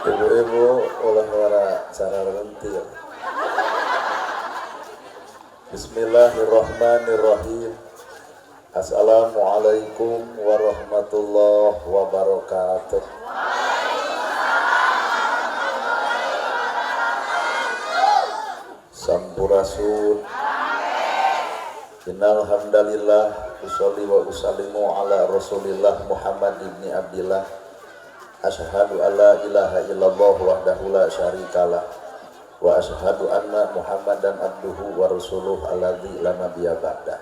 Ibu-ibu ulah wara cara lentil. Bismillahirrahmanirrahim. Assalamualaikum warahmatullahi wabarakatuh. Sampurasun. Innal hamdalillah usolli wa usallimu ala Rasulillah Muhammad ibni Abdillah. Asyhadu alla ilaha illallah wahdahu la syarikalah wa asyhadu anna Muhammadan abduhu wa rasuluh alladzi la nabiyya ba'da.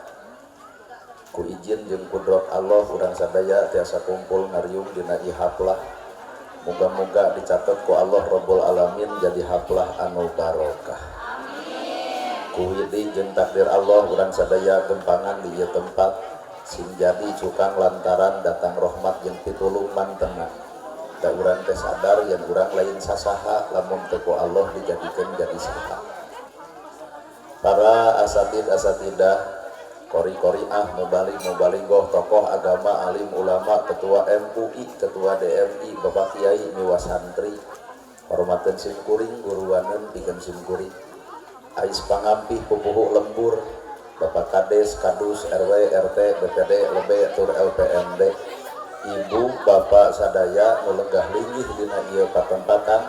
Ku izin jeung kudrat Allah urang sadaya tiasa kumpul ngariung dina ieu haflah. Muga-muga dicatet ku Allah Rabbul Alamin jadi haflah anu barokah. Ku widi jeung takdir Allah urang sadaya gempangan di ieu tempat sing jadi cukang lantaran datang rahmat jeung pitulung mantena. Da urang teh sadar yen urang lain sasaha lamun teu ku Allah dijadikeun jadi saha. Para asatid asatidah, kori-koriah, mubalig mubaligoh, tokoh agama, alim ulama, ketua MUI, ketua DMI, bapak kiai, miwa santri, hormateun sim kuring, guruaneun pikeun sim kuring. Ais pangampih pupuhu lembur, Bapak Kades, Kadus, RW, RT, BPD, LB, tur LPMD, Ibu, Bapak sadaya nu lenggah linggih dina ieu patempatan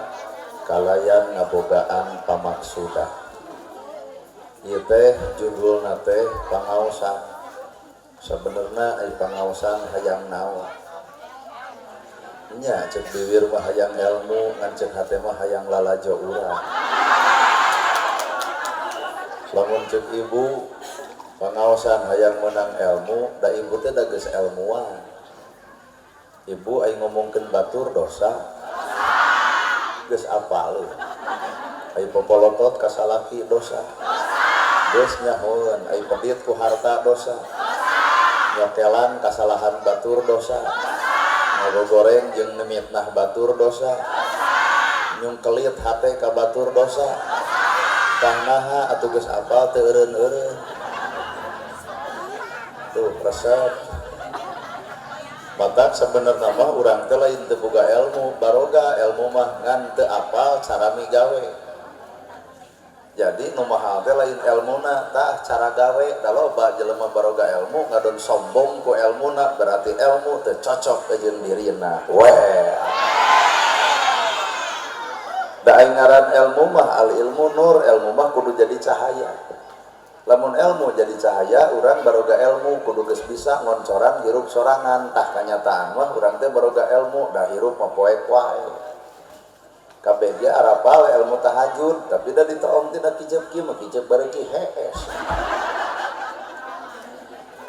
kalayan ngabogaan pamaksudan. Ieu teh judulna teh pangaosan. Sabenerna ai pangaosan hayang naon? Nya ceuk bibir mah hayang ilmu, ngan ceuk hate mah hayang lalajo urang. Lamun ceuk ibu pangaosan hayang menang ilmu, da ibu teh da geus ilmuwan. Ibu ai ngomongkeun batur dosa. Geus apal. Ai popolotot ka salaki dosa. Geus nyahoeun, ai pedit ku harta dosa. Nyokelan kasalahan batur dosa. Ngagogoreng jeung ngemitnah batur dosa. Nyungkelit hate ka batur dosa. Tah naha atuh geus apal teu eureun-eureun. Tuh resep. Matak sebenarnya mah urang teh lain teu boga ilmu, baroga ilmu mah ngan teu apal cara migawe. Jadi nu mahal teh lain ilmuna, tah cara gawe. Da loba jelema baroga ilmu ngadon sombong ku ilmuna, berarti ilmu teu cocok jeung dirina. Weh. Da ai ngaran ilmu mah al ilmu nur, ilmu mah kudu jadi cahaya. Lamun ilmu jadi cahaya, urang baroga ilmu kudu geus bisa ngoncoran hirup sorangan. Tah kanyataan mah urang teh baroga ilmu da hirup mah poek wae. Kabeh ge arapal ilmu tahajud, tapi da ditoong tina kijep kieu mah kijep bareuki hees.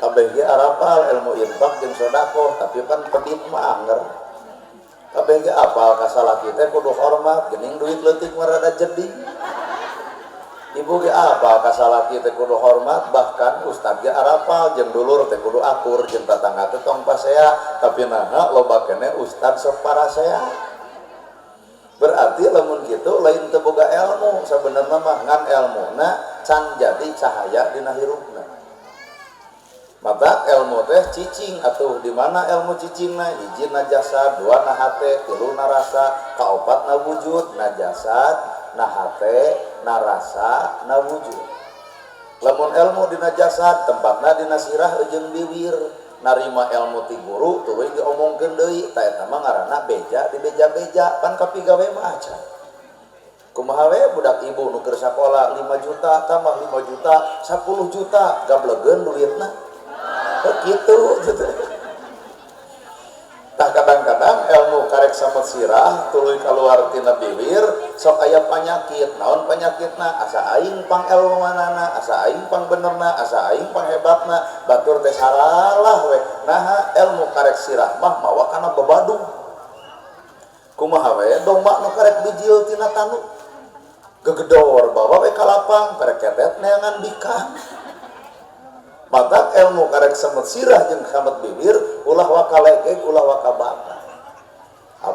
Kabeh ge arapal ilmu infak jeung sedekah, tapi pan pedit mah anger. Kabeh ge apal ka salaki teh kudu hormat, geuning duit leutik mah rada jadi. Ibu ge apal ka salaki teh kudu hormat, bahkan ustad ge arapal jeung dulur teh kudu akur jeung tatangga teh tong pasea, tapi naha loba keneh ustad sok parasea. Berarti lamun kitu lain teu boga ilmu sabenerna mah, ngan ilmuna can jadi cahaya dina hirupna. Mata ilmu teh cicing atuh di mana ilmu cicingna? Hiji na jasad, dua na hate, tilu na rasa, kaopat na wujud. Na jasad, na hate, na rasa, na wujud. Lamun ilmu dina jasad tempatna dina sirah jeung bibir. Narima ilmu ti guru tuluy diomongkeun deui, ta eta mah ngaranna beja di beja-beja, pan kapigawe mah acan. Kumaha we budak ibu nu keur sakola 5 juta tambah 5 juta 10 juta gablegeun duitna. Oh kitu gitu. Tah kadang-kadang ilmu karek samet sirah tuluy kaluar tina bibir sok aya panyakit. Naon panyakitna? Asa aing pang ilmuanana, asa aing pang benerna, asa aing pang hebatna, batur teh salah we. Naha ilmu karek sirah mah mawa kana babadung. Kumaha we domba nu karek bijil tina tanu gegedor bawa we ka lapang karek ketet neangan bikang. Matak ilmu karek semet sirah jeung samet bibir ulah waka lekek ulah waka bata.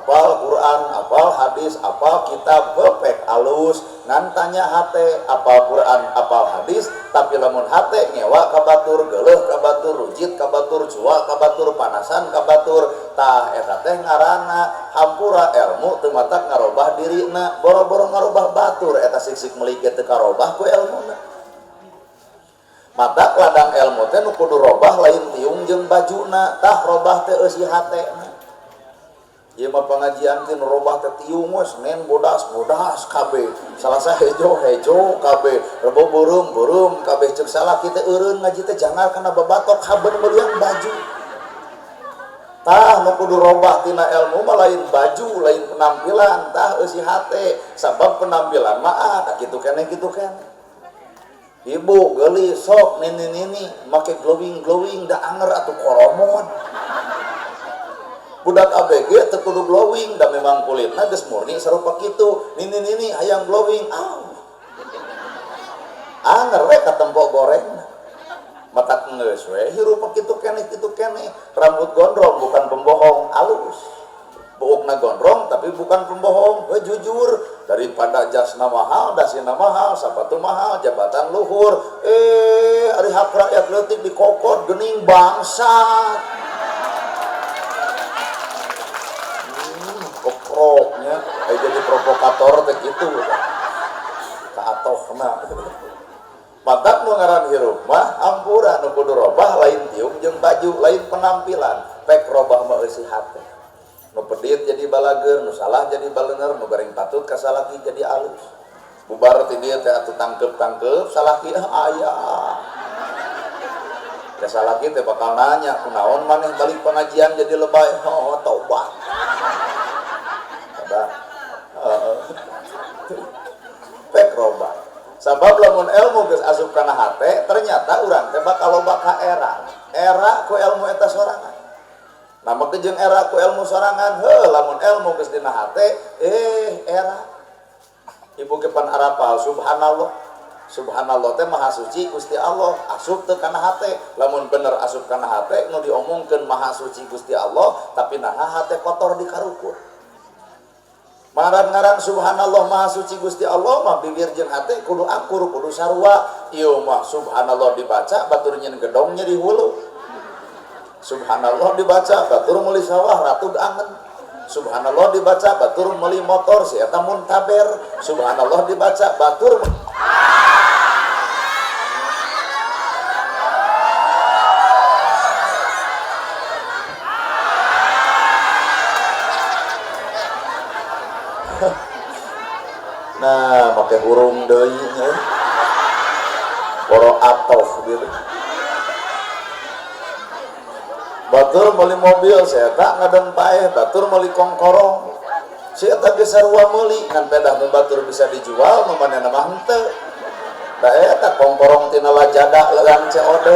Apal Quran, apal hadis, apal kitab, pek alus, ngan tanya hate, apal Quran, apal hadis, tapi lamun hate ngewa ka batur, geuleuh ka batur, rujit ka batur, cuak ka batur, panasan ka batur, tah eta teh ngaranna hampura ilmu teu matak ngarobah dirina, boro-boro ngarobah batur eta sik-sik meuli ge teu karobah ku elmuna. Matak ladang ilmu teh nu kudu robah lain tiung jeung bajuna, tah robah teh eusi hatena. Ieu mah pengajian teh nu robah teh tiung we Senin bodas-bodas kabeh, Salasa hejo-hejo kabeh, Rebo beureum-beureum kabeh, ceuk salaki teh eureun ngaji teh jangar kana babatok haben meulian baju. Tah nu kudu robah tina ilmu mah lain baju, lain penampilan, tah eusi hate, sabab penampilan mah ah tah kitu keneh kitu keneh. Ibu geulis sok nini-nini make glowing-glowing da anger atuh koromon. Budak ABG teu kudu glowing da memang kulitna geus murni sarupa kitu. Nini-nini hayang glowing, ah. Anger we katempo goreng. Matak geus we hirup kitu keneh kitu keneh. Rambut gondrong bukan pembohong, alus. Buukna gondrong tapi bukan pembohong, we jujur. Daripada jasna mahal, dasina mahal, sepatu mahal, jabatan luhur, ari hak rakyat leutik dikokot geuning bangsat. Keproknya, jadi provokator teh kitu. Kaatohna. Matak nu ngaran hirup mah hampura nu kudu robah lain tiung jeung baju, lain penampilan, pek robah mah eusi hate. Nu pedit jadi balager, nu salah jadi balener, nu goreng patut ka salaki jadi alus. Bubar ti dieu teh atuh tangkep-tangkep salaki ah aya. Ka salaki teh bakal nanya, kunaon maneh balik pengajian jadi lebay? Oh, tobat. Ada. Pek robah. Sabab lamun ilmu geus asup kana hate, ternyata urang teh bakal loba ka era. Era ku ilmu eta sorangan. Nah, maka jeung era ku ilmu sorangan, heuh lamun ilmu geus dina hate, era. Ibu ge pan arapal subhanallah. Subhanallah teh maha suci Gusti Allah, asup teu kana hate. Lamun bener asup kana hate nu diomongkeun maha suci Gusti Allah, tapi naha hate kotor dikarukur. Ngaran-ngaran subhanallah maha suci Gusti Allah mah bibir jeung hate kudu akur, kudu sarua. Ieu mah subhanallah dibaca batur nyeun gedong nyeri hulu. Subhanallah dibaca batur meuli sawah ratug angen. Subhanallah dibaca batur meuli motor si eta muntaber. Subhanallah dibaca batur nah make hurung deui nya. Boro atof gitu. Batur meuli mobil si eta ngadon paeh, batur meuli kongkorong. Si eta geus sarua meuli ngan pedah nu batur bisa dijual nu manehna mah henteu. Da eta kongkorong tina lajada legang COD.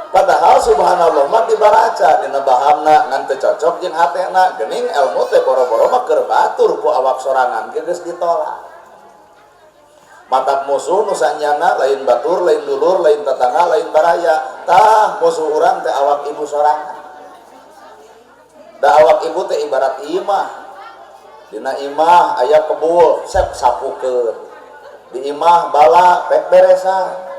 Padahal subhanallah mah dibaraca dina bahamna ngan teu cocok jeung hatena, geuning ilmu teh boro-boro mah keur batur ku awak sorangan ge geus ditolak. Matak musuh nu sanyana lain batur, lain dulur, lain tetangga, lain baraya. Tah musuh urang teh awak ibu sorangan. Da awak ibu teh ibarat imah. Dina imah aya kebul, sep sapukeun. Di imah bala pek beresan.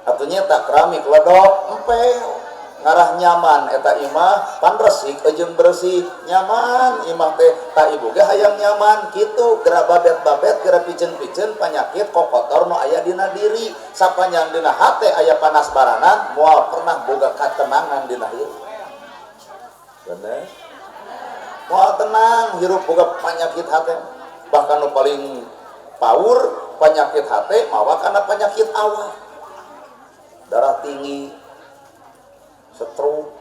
Atuh nya tak keramik ledok empel. Ngarah nyaman eta imah pan resik jeung bersih nyaman imah teh ta ibu ge hayang nyaman kitu geura babet-babet geura piceun-piceun panyakit kokotor nu aya dina diri sapanjang dina hate aya panas baranan moal pernah boga katenangan dina hirup. Bener? Moal tenang hirup boga panyakit hate, bahkan nu paling paur penyakit hate mawa kana penyakit awak, darah tinggi, stroke.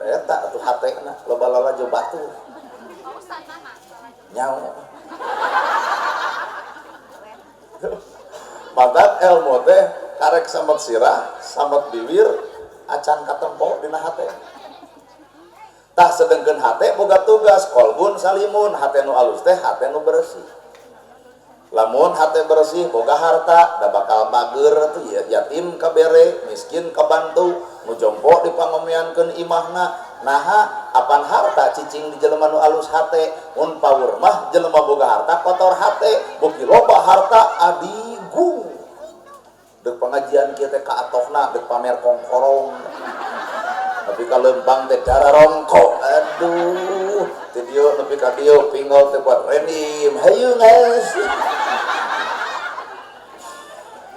Da eta atuh hatena loba lalajo batu. Nyawa. Matak ilmu teh karek samet sirah, samet bibir, acan katempo dina hate. Tah sedengkeun hate boga tugas kolbun salimun, hate nu alus teh hate nu bersih. Lamun hate bersih boga harta da bakal mager tuh ya, yatim kabere, miskin kabantu, nu jompo dipangomeankeun imahna. Naha Apan harta cicing di jelema nu alus hate, mun paur mah jelema boga harta kotor hate, beuki loba harta adigung. Deuk pengajian kieu teh ka atohna deuk pamer kongkorong. Tapi ka leumpang teh darah rongkok. Aduh, teh dieu nepi ka dieu pingol teh buat renim. Hayu geus.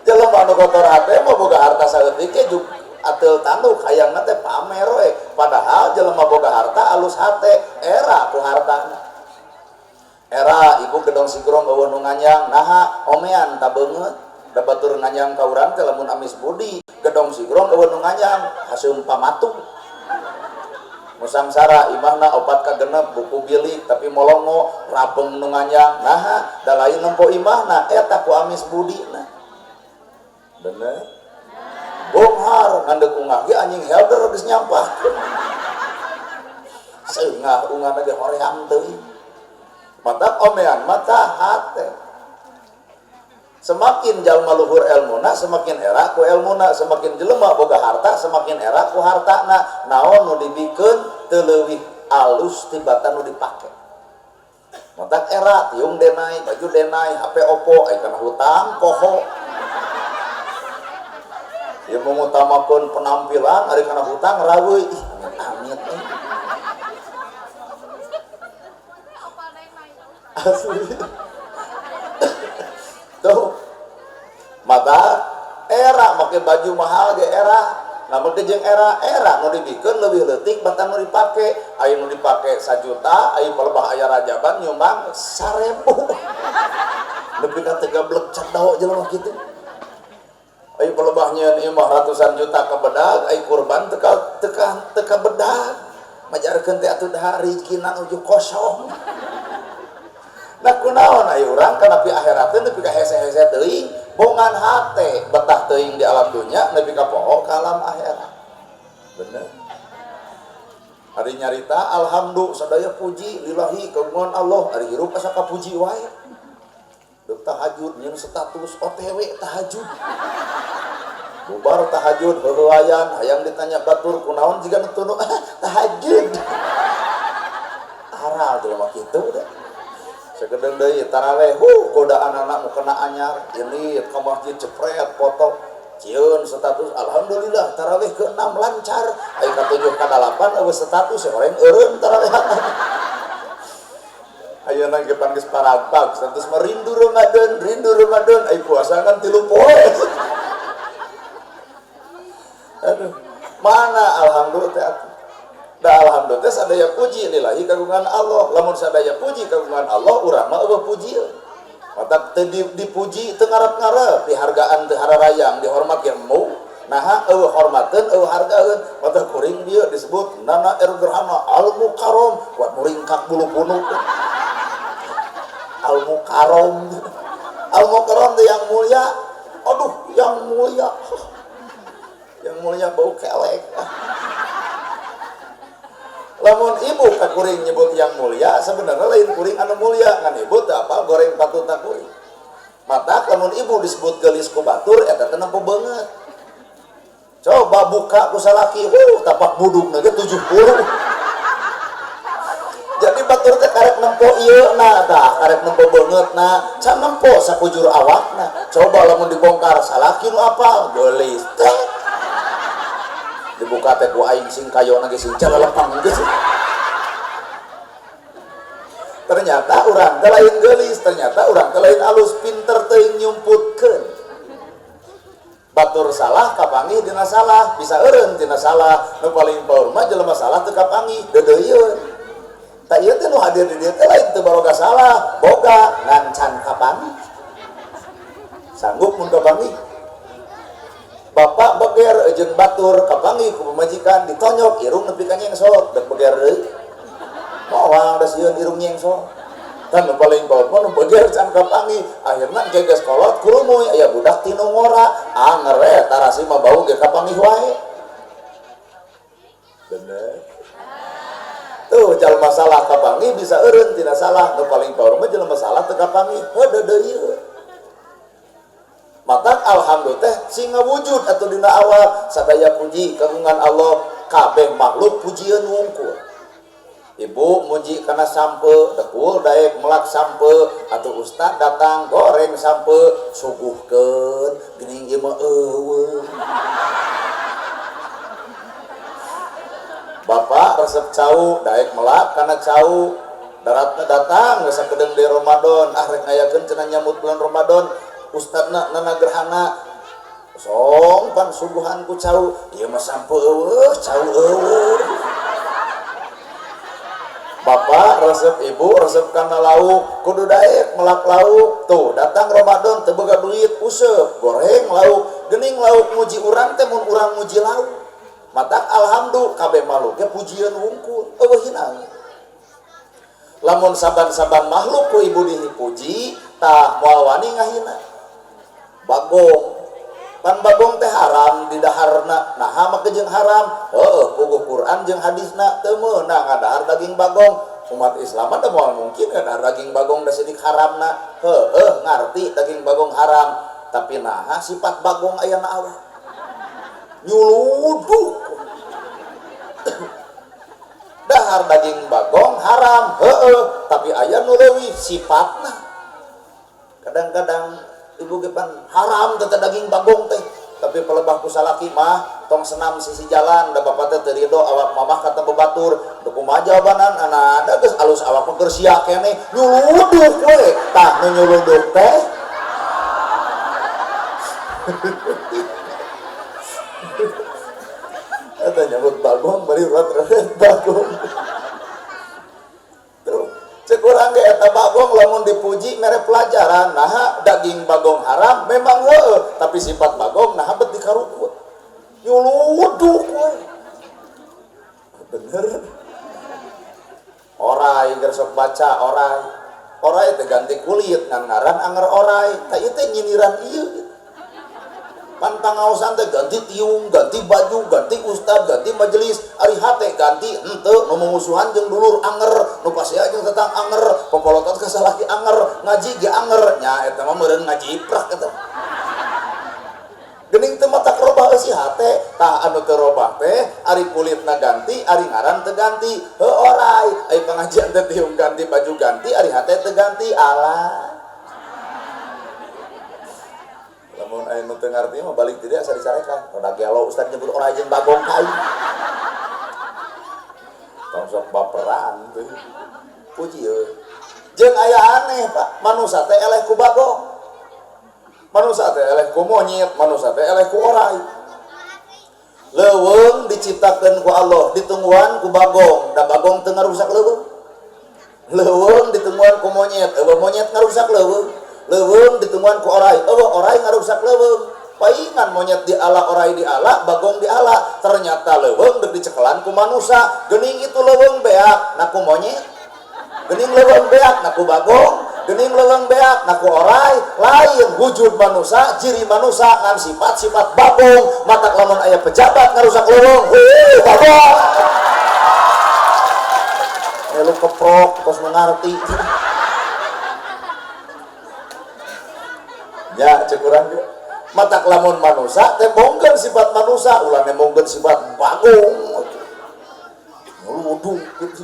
Jelema nu kotor hate mah boga harta saeutik ge juk ateul tanduk hayangna teh pamer we. Padahal jelema boga harta alus hate, era ku hartana. Era ibu gedong sigrong eueuh nu nganyang, naha omean ta beungeut. Da batur nganyang ka urang teh lamun amis budi, gedong sigrong eueuh nu nganyang haseum pamatung. Musangsara imahna opat ka genep buku bilik tapi molongo rabeng nu nganyang, naha da lain nempo imahna eta ku amis budina. Bener? Bonghar ngan deuk ungah ge anjing helder geus nyampahkeun. Seungah ungahna ge hoream teuing. Mata omean mata hate. Semakin jalma luhur elmuna semakin era ku elmuna, semakin jelema boga harta semakin era ku hartana. Naon nu dibikeun teu leuwih alus tibatan nu dipake. Matak era tiung denai, baju denai, HP Oppo, ai kana hutang poho. Dia mengutamakan penampilan, ari kana hutang raweui. Ih, amit-amit eh. Asli. Tuh. Mata era make baju mahal ge era. Nah, make jeung era, era nu dibikeun leuwih leutik batan nu dipake. Aya nu dipake 1 juta, aya palebah aya rajaban nyumbang 1000. Nepi ka teu gablek cedok jelema kitu. Ayo pelebah nyieun imah ratusan juta ka bedag, ayo kurban teka teka teka bedag. Majarkeun teh atuh dah rizkina nuju kosong. Nah kunaon ayo urang kana pi akhirat teh nepi ka hese-hese teuing, bongan hate betah teuing di alam dunya nepi ka poho ka alam akhirat. Bener. Ari nyarita alhamdulillah sadaya puji lillahi kagungan Allah, ari hirup asa kapuji wae. Deuk tahajud nyeun status OTW tahajud. Bubar tahajud heuheuayan hayang ditanya batur kunaon jiga nu tunu tahajud. Aral jelema kitu da. Sakedeung deui taraweh huh godaan anak mukena anyar ini ka masjid cepret foto cieun status alhamdulillah taraweh ke-6 lancar aya ka-7 ka-8 eueuh status horeng eureun taraweh. Ayeuna ge pan geus paragpag status mah rindu Ramadan aya puasa kan 3 poe. Aduh, mana alhamdulillah teh atuh. Da alhamdulillah teh sadaya puji lillahi kagungan Allah. Lamun sadaya puji kagungan Allah urang mah eueuh pujieun. Matak teu dipuji teu ngarep-ngarep, dihargaan teu hararayang, dihormat ge embung. Naha eueuh hormateun eueuh hargaeun. Matak kuring dieu disebut Nana Ergerhana Al Mukarrom, kuat muringkak bulu punuk. Al Mukarrom. Al Mukarrom teh yang mulia. Aduh, yang mulia. Yang mulia bau kelek. Lamun ibu ka kuring nyebut yang mulia, sebenarnya lain kuring anu mulia, ngan ibu teu apal goreng patutna kuring. Matak lamun ibu disebut geulis ku batur eta teh nempo beungeut. Coba buka ku salaki, tapak budukna ge 70. Jadi batur teh karek nempo ieu na tah, karek nempo beungeutna, can nempo sakujur awakna. Coba lamun dibongkar salaki nu apal geulis teh. Dibuka teh ku aing sing kayona ge sing calalepang geus. Ternyata urang teh lain geulis, ternyata urang teh lain alus, pinter teuing nyumputkeun. Batur salah kapanggih dina salah, bisa eureun tina salah. Nu paling paur mah jelema salah teu kapanggih, deudeuyeun. Tah ieu teh nu hadir di dieu teh lain teu baroga salah, boga ngan can kapanggih. Sanggup mun kapanggih? Bapak beger jeung batur kapanggih ku pamajikan ditonyok irung nepi ka nyengsot, deuk beger deui. Moal da sieun irung nyengsot. Kan nu paling paur mah nu beger can kapanggih, akhirna engke geus kolot kurumuy aya budak tinu ngora, anger we tarasi mah bau ge kapanggih wae. Bener. Tuh jalma salah kapanggih bisa eureun tina salah, nu paling paur mah jelema salah teu kapanggih, heuh deudeuyeun. Matak alhamdulillah teh sing ngawujud atuh dina awal sadaya puji kagungan Allah, kabeh makhluk pujieun wungkul. Ibu muji kana sampe, dekul daek melak sampe, atau ustad datang goreng sampe, suguhkeun geuning ieu mah eueuh. Bapak resep cau, daek melak kana cau, daratna datang geus sakedeung di Ramadan, ah rek ngayakeun cenah nyambut bulan Ramadan, ustadna nana gerhana, song pan suguhan ku cau, ieu mah sampe eueuh, cau eueuh. Bapak resep ibu resep kana lauk kudu daek melak lauk tuh datang Ramadan teu boga duit useup goreng lauk geuning lauk muji urang teh mun urang muji lauk matak alhamdulillah kabeh makhluk ge pujieun wungkul eueuh hina lamun saban-saban makhluk ku ibu dipuji tah moal wani ngahina bagong pan bagong teh haram di daharna naha make jeung haram heueuh puguh Quran jeung hadisna teu meunang ngadahar daging bagong umat Islam mah teu moal mungkin ngadahar daging bagong da sidik haramna heueuh ngarti daging bagong haram tapi naha sifat bagong aya na awak nyuluduk dahar daging bagong haram heueuh tapi aya nu leuwih sifatna kadang-kadang ibu ge pan haram teh daging bagong teh tapi pelebah ku salaki mah tong senam sisi jalan da bapak teh teu ridho awak mamah kata bebatur teu kumaha jawabanan ana da geus alus awak mah keur sia keneh nyuluduk we tah nu nyuluduk teh eta nyebut bagong bari urat-urat bagong tuh cek urang ge eta bagong lamun dipuji mere pelajaran naha daging bagong haram memang heueuh tapi sifat bagong naha bet dikarukut nyuluduk we bener orai geus sok baca orai orai teh ganti kulit ngan ngaran anger orai tah ieu teh nyindiran ieu pan pangaosan teh ganti tiung ganti baju ganti ustad ganti majelis ari hate ganti henteu nu mumusuhan jeung dulur anger nu pasea jeung tetang anger popolotot ka salaki anger ngaji ge anger nya eta mah meureun ngajiprak eta geuning teu matak robah eusi hate tah anu teu robah teh ari kulitna ganti ari ngaran teu ganti heuh orai ari pangajian teh tiung ganti baju ganti ari hate teu ganti alah lamun aya nu teu ngarti mah balik ti dieu asa dicarekan rada gelo ustad nyebut orai jeung bagong ka aing tong sok baperan teh puji euy jeung aya aneh Pak manusa teh eleh ku bagong manusa teh eleh ku monyet manusa teh eleh ku orai leuweung diciptakeun ku Allah ditungguan ku bagong da bagong teu ngarusak leuweung leuweung ditungguan ku monyet eueuh monyet ngarusak leuweung leuweung ditungguan ku orai eueuh orai ngarusak leuweung paingan monyet diala orai diala bagong diala ternyata leuweung deuk dicekelan ku manusa geuning itu leuweung beak na ku monyet geuning leuweung beak na ku bagong geuning leuweung beak na ku orai lain wujud manusa ciri manusa ngan sifat-sifat bagong matak lamun aya pejabat ngarusak leuweung heuh bagong lu keprok kos mengerti ya cek urang ge matak lamun manusa teh bongkeun sifat manusa ulah nembongkeun sifat bagong nyuluduk gitu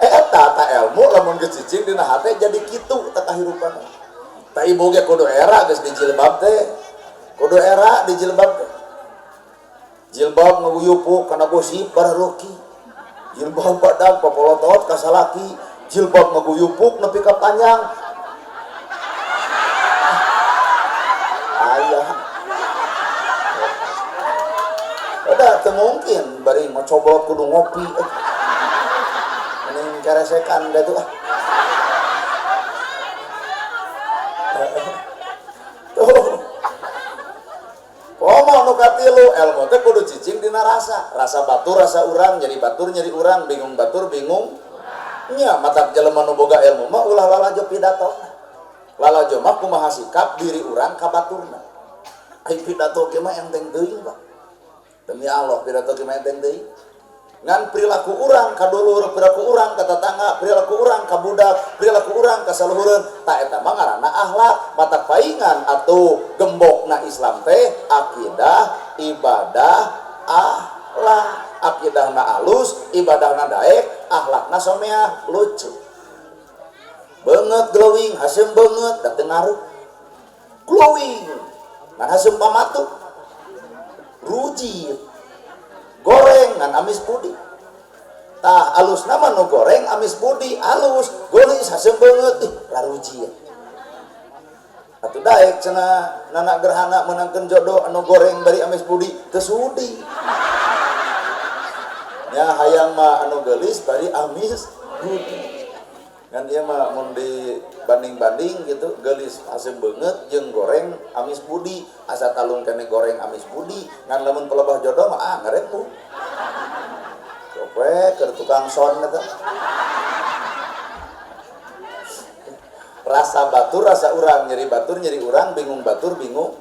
eta ta ilmu lamun geus cicing dina hate jadi kitu teh kahirupan ta ibu ge kudu era geus dijilbab teh kudu era dijilbab teh jilbab ngaguyupuk kana gosip bararoki jilbab badag papolotot ka salaki jilbab ngaguyupuk nepi ka panjang ayah udah teu mungkin bari ngocoblot kudu ngopi mending keresekan da tuh tuh komo nu katilu ilmu teh kudu cicing dina rasa rasa batur rasa urang nyeri batur nyeri urang bingung batur bingung nya matak jelema nu boga ilmu mah ulah lalajo pidato lalajo mah kumaha sikap diri urang ka baturna ai pidato ge mah enteng teuing Pak demi Allah pidato ge mah enteng teuing ngan perilaku urang ka dulur perilaku urang ka tetangga perilaku urang ka budak perilaku urang ka saluhureun ta eta mah ngaranna akhlak matak paingan atuh gembokna Islam teh akidah ibadah Ibadahna daek, akhlakna someah, lucu. Beungeut glowing, haseum beungeut, da teu ngaruh. Glowing, ngan haseum pamatuk. Rujit. Goreng ngan amis budi. Tah alus nama nu goreng amis budi alus, geulis haseum beungeut, ih rarujit. Atuh daek cenah Nana Gerhana meunangkeun jodoh anu goreng bari amis budi, teu sudi. Nya hayang mah anu geulis bari amis budi. Kan ieu mah mun dibanding-banding gitu, geulis haseum beungeut jeung goreng amis budi, asa talung keneh goreng amis budi, ngan lamun pelebah jodoh mah ah ngarempu. Sok we keur tukang son eta. Rasa batur rasa urang, nyeri batur nyeri urang, bingung batur bingung.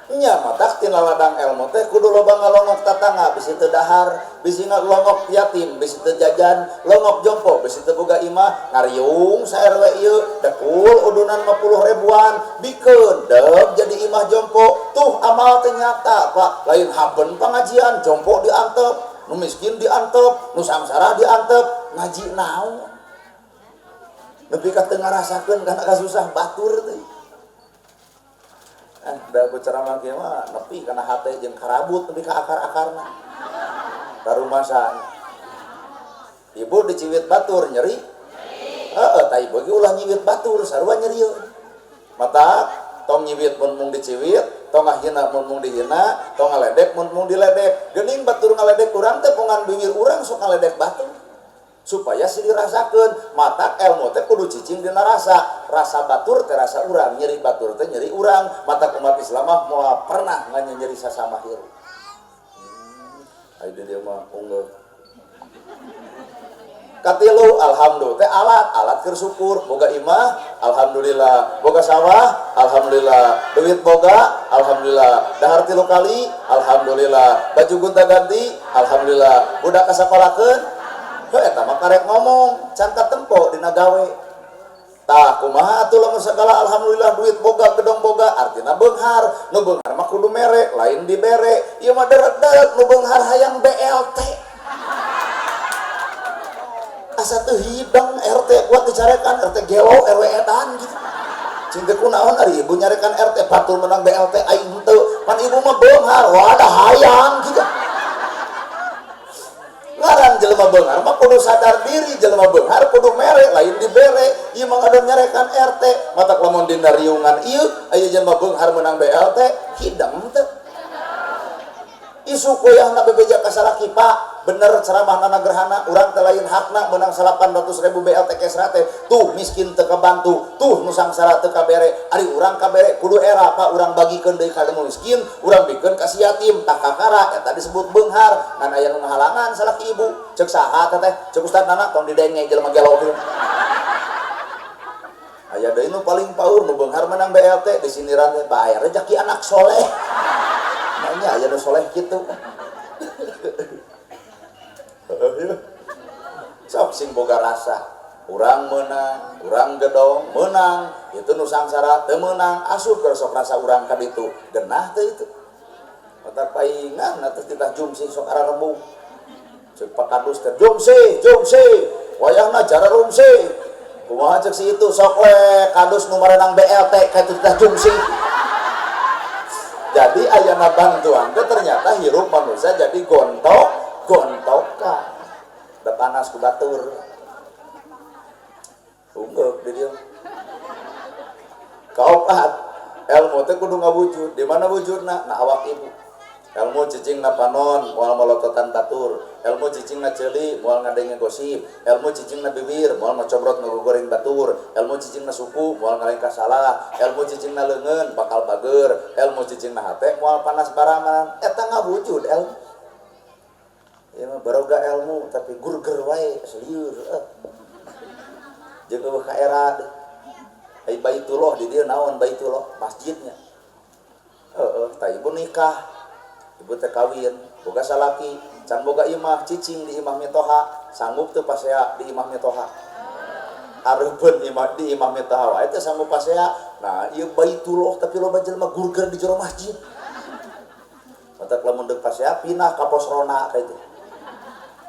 Nya matak tina ladang ilmu teh kudu loba ngalongok tatangga, bisi teu dahar, bisi ngalongok yatim, bisi teu jajan, longok jompo, bisi teu boga imah, ngariung sa RW ieu, dekul udunan 50 ribuan, bikeun deuk jadi imah jompo. Tuh amal teh nyata, Pak. Lain haben pengajian, jompo diantep, nu miskin diantep, nu samsara diantep, ngaji naon? Nepi ka teu ngarasakeun kana kasusah batur teh. Da aku ceramah kieu mah nepi kana hate jeung karabut nepi ka akar-akarna. Karumasan. Ibu diciwit batur nyeri. Heeh, tah ibu ge ulah nyiwit batur sarua nyerieun. Mata tong nyiwit mun mung diciwit, tong ngahina mun mung dihina, tong ngaledek mun mung diledek. Geuning batur ngaledek urang teh pungan bibir urang sok ngaledek batur. Supaya si dirasakeun, matak ilmu teh kudu cicing dina rasa. Rasa batur teh rasa urang, nyeri batur teh nyeri urang. Matak umat Islam mah moal pernah nganyeri sasama hirup. Ayo dia mah unggul. Katilu alhamdulillah teh alat, alat keur syukur. Boga imah, alhamdulillah. Boga sawah, alhamdulillah. Duit boga, alhamdulillah. Dahar 3 kali, alhamdulillah. Baju gonta-ganti, alhamdulillah. Budak kasakolakeun, heuh eta mah karek ngomong, can katempo dina gawe. Tah kumaha atuh lamun sagala alhamdulillah duit boga, gedong boga, artina beunghar. Nu beunghar mah kudu mere, lain dibere. Ieu mah derek-derek nu beunghar hayang BLT. Asa teu hidang RT kuat dicarekan, RT gelo, RW edan gitu. Cing teh kunaon ari ibu nyarekan RT batur menang BLT aing henteu. Pan ibu mah beunghar, wadah hayang gitu. Ngaran jelema beunghar mah kudu sadar diri, jelema beunghar kudu mere, lain dibere. Ieu mah ngadon nyarekan RT, matak lamun dina riungan ieu aya jelema beunghar menang BLT, hidang teu. Isuk wayahna bebeja ka salaki, Pak, bener ceramah Nana Gerhana, urang teh lain hakna menang 800.000 BLT kesra teh. Tuh miskin teu kabantu, tuh nu sangsara teu kabere. Ari urang kabere kudu era, Pak, urang bagikeun deui ka nu miskin, urang bikeun ka si yatim, tah kakara eta disebut beunghar. Ngan aya nu ngahalangan salaki ibu. Ceuk saha teh teh? Ceuk Ustad Nana tong didenge jelema gelo kieu. Aya deui nu paling paur nu beunghar menang BLT disindiran teh bayar rezeki anak soleh. Nanya aya nu soleh kitu. Sok sing boga rasa, urang meunang, urang gedong meunang, itu nu sangsara teu meunang, asup keur sok rasa urang ka ditu. Genah teu itu. Mata paingan atuh titah jumsih sok ararembung. Ceuk Pak Kadus teh jumsih, jumsih, wayahna jararumsih. Kumaha ceuk si itu sok we kadus nu marenang BLT ka itu titah jumsih. Jadi ayana bantuan teh ternyata hirup manusia jadi gontok, gontokan. Da panas ku batur. Unggeuh di dieu. Kaopat, ilmu teh kudu ngawujud. Di mana wujudna? Na awak ibu. Ilmu cicing na panon, moal molototan batur. Ilmu cicing na ceuli, moal ngadenge gosip. Ilmu cicing na bibir, moal macobrot ngagogoreng batur. Ilmu cicing na suku, moal ngalengkah salah. Ilmu cicing na leungeun, bakal bager. Ilmu cicing na hate, moal panas baraman. Eta ngawujud ilmu. Ieu mah baroga ilmu tapi gurger wae selieur. Jeung eueuh ka era deh. Ai Baitullah di dieu naon Baitullah? Masjidnya. Heeh, tah ibu nikah. Ibu teh kawin, boga salaki, can boga imah, cicing di imah mitoha, sanggup teu pasea di imah mitoha. Hareupeun imah di imah mitoha wae teh sanggup pasea. Nah, ieu Baitullah tapi loba jelema gurger di jero masjid. Matak lamun deuk pasea pindah ka pos rona ka itu.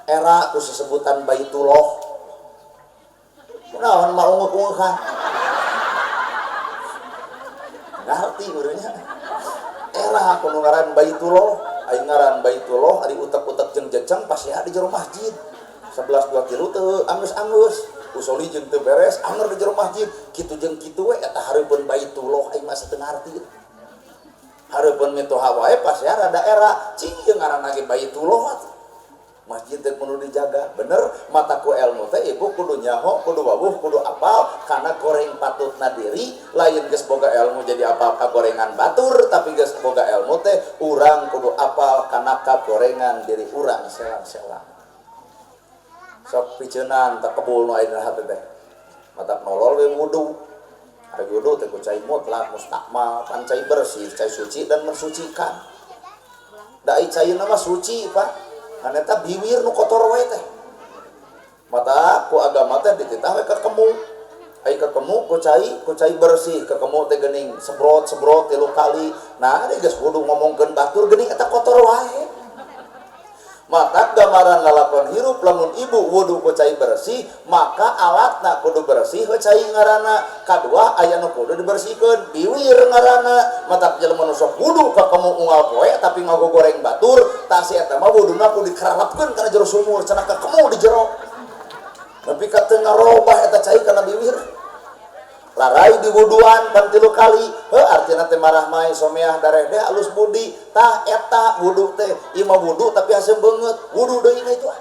Era ku sesebutan Baitullah. Kunaon mah unguk-ungukan. Ngarti urangnya. Era ku nu ngaran Baitullah, ai ngaran Baitullah ari utek-utek jeung jeceng pasti di jero masjid. 11 2 tilu teu anggeus-anggeus. Usoli jeung teu beres, anger di jero masjid. Kitu jeung kitu we eta hareupeun Baitullah aing mah teu ngarti. Hareupeun mitoha wae pasti rada era, cing jeung ngaranna ge Baitullah. Masjid teh kudu dijaga. Bener mata ku ilmu teh ibu kudu nyaho, kudu wawuh, kudu apal karena goreng patutna diri, lain geus boga ilmu jadi apal ka gorengan batur, tapi geus boga ilmu teh urang kudu apal kana kagorengan diri urang selang-selang. Sok piceunan teh kebul nu aya dina hate teh. Matak nolol we wudu. Ari wudu teh ku cai mutlak mustakmal, pan cai bersih, cai suci dan mensucikan. Da ai caina mah suci, Pak. Kan eta biwir nu kotor wae teh. Mata ku agama teh dititah we kekemu. Ai kekemu ku cai bersih, kekemu teh geuning sebrot-sebrot 3 kali. Nah, ari geus wudu ngomongkeun batur geuning eta kotor wae. Mata gambaran lalakon hirup lamun ibu wudu ku cai bersih, maka alatna kudu bersih we cai ngaranna. Kadua aya nu kudu dibersihkeun, biwir ngaranna. Mata jelema nu sok wudu kakemu unggal poe tapi ngagogoreng batur, tah si eta mah wuduna kudu dikeralapkeun kana jero sumur, cenah kakemu di jero. Nepi ka teu ngarobah eta cai kana biwir. Larai di wuduan pan 3 kali, heuh artina teh marah mae someah dareh deh alus budi, tah eta wudu teh ieu mah wudu tapi haseum beungeut, wudu deui na itu ah.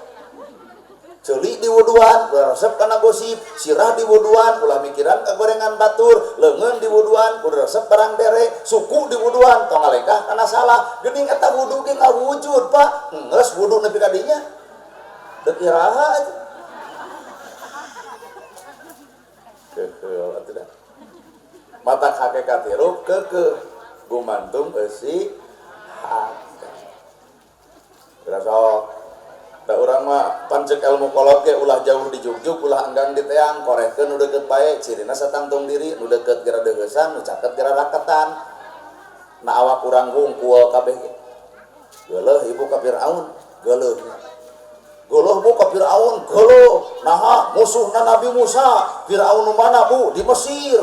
Ceuli di wuduan, ulah resep kana gosip, sirah di wuduan, ulah mikiran kagorengan batur, leungeun di wuduan, kudu resep barang bere, suku di wuduan, tong ngalengkah kana salah, geuning eta wudu ge ngawujud, Pak. Geus wudu nepi ka dinya. Deuk iraha atuh. Keukeuh atuh dah. Mata hakikat hirup keukeuh gumantung eusi hate. Sok da urang mah pancek ilmu kolot ge ulah jauh di jugjug, ulah enggang di teang, korehkeun nu deukeut bae, cirina satangtung diri, nu deukeut geura deuheusan, nu caket geura raketan. Na awak urang hungkul kabeh ge. Geuleuh ibu ka Firaun, geuleuh. Geuleuh bu ka Firaun, geuleuh. Naha musuhna Nabi Musa, Firaun nu mana bu? Di Mesir.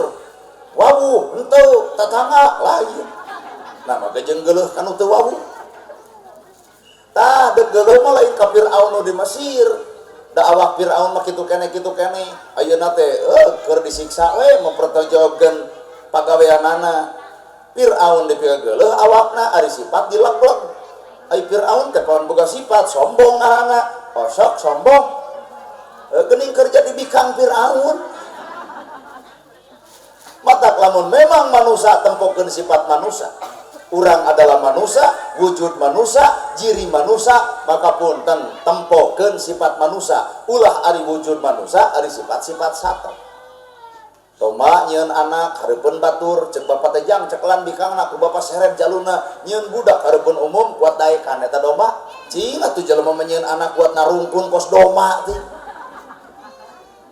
Wawuh henteu, tatangga lain. Nah maka jeung geuleuh kanu teu wawuh. Tah deuk geuleuh mah lain ka Firaun nu di Mesir. Da awak Firaun mah kitu keneh kitu keneh. Ayeuna teh keur disiksa we mempertanggungjawabkeun pagaweanana. Firaun dipikageuleuh awakna ari sifat dileg-leg. Ai Firaun teh paon boga sifat sombong ngaranna. Osok sombong. Geuning kerja di bikang Firaun. Matak lamun memang manusia tempokeun sifat manusia. Urang adalah manusia, wujud manusia, jiri manusia, maka punten tempokeun sifat manusia. Ulah ari wujud manusia, ari sifat-sifat satu. Toma nyieun anak hareupeun batur, ceuk bapa teh jang cekelan bikangna ku bapa seret jaluna, nyieun budak hareupeun umum kuat daekan eta domba. Cing atuh jelema mah nyieun anak kuat narungkun kos domba teh.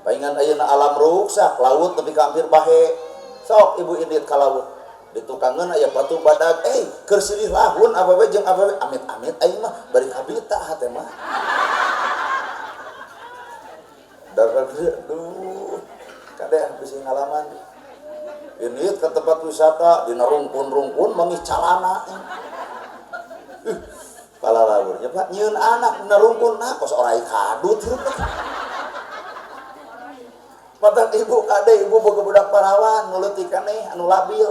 Paingan ayeuna alam ruksak, laut nepi ka hampir bahe. Sok ibu indit ka laut. Ditukangeun aya batu badag, keur silih lahun awewe jeung awewe amit-amit aing mah bari kabita hate mah. Duh, kade bisi ngalaman. Ini ke tempat wisata dina rungkun-rungkun manggih calana. Palalawurnya Pak nyieun anak dina rungkun nah kos orai kadut hirup. Mata ibu kade ibu boga budak parawan nu leutik keneh anu labil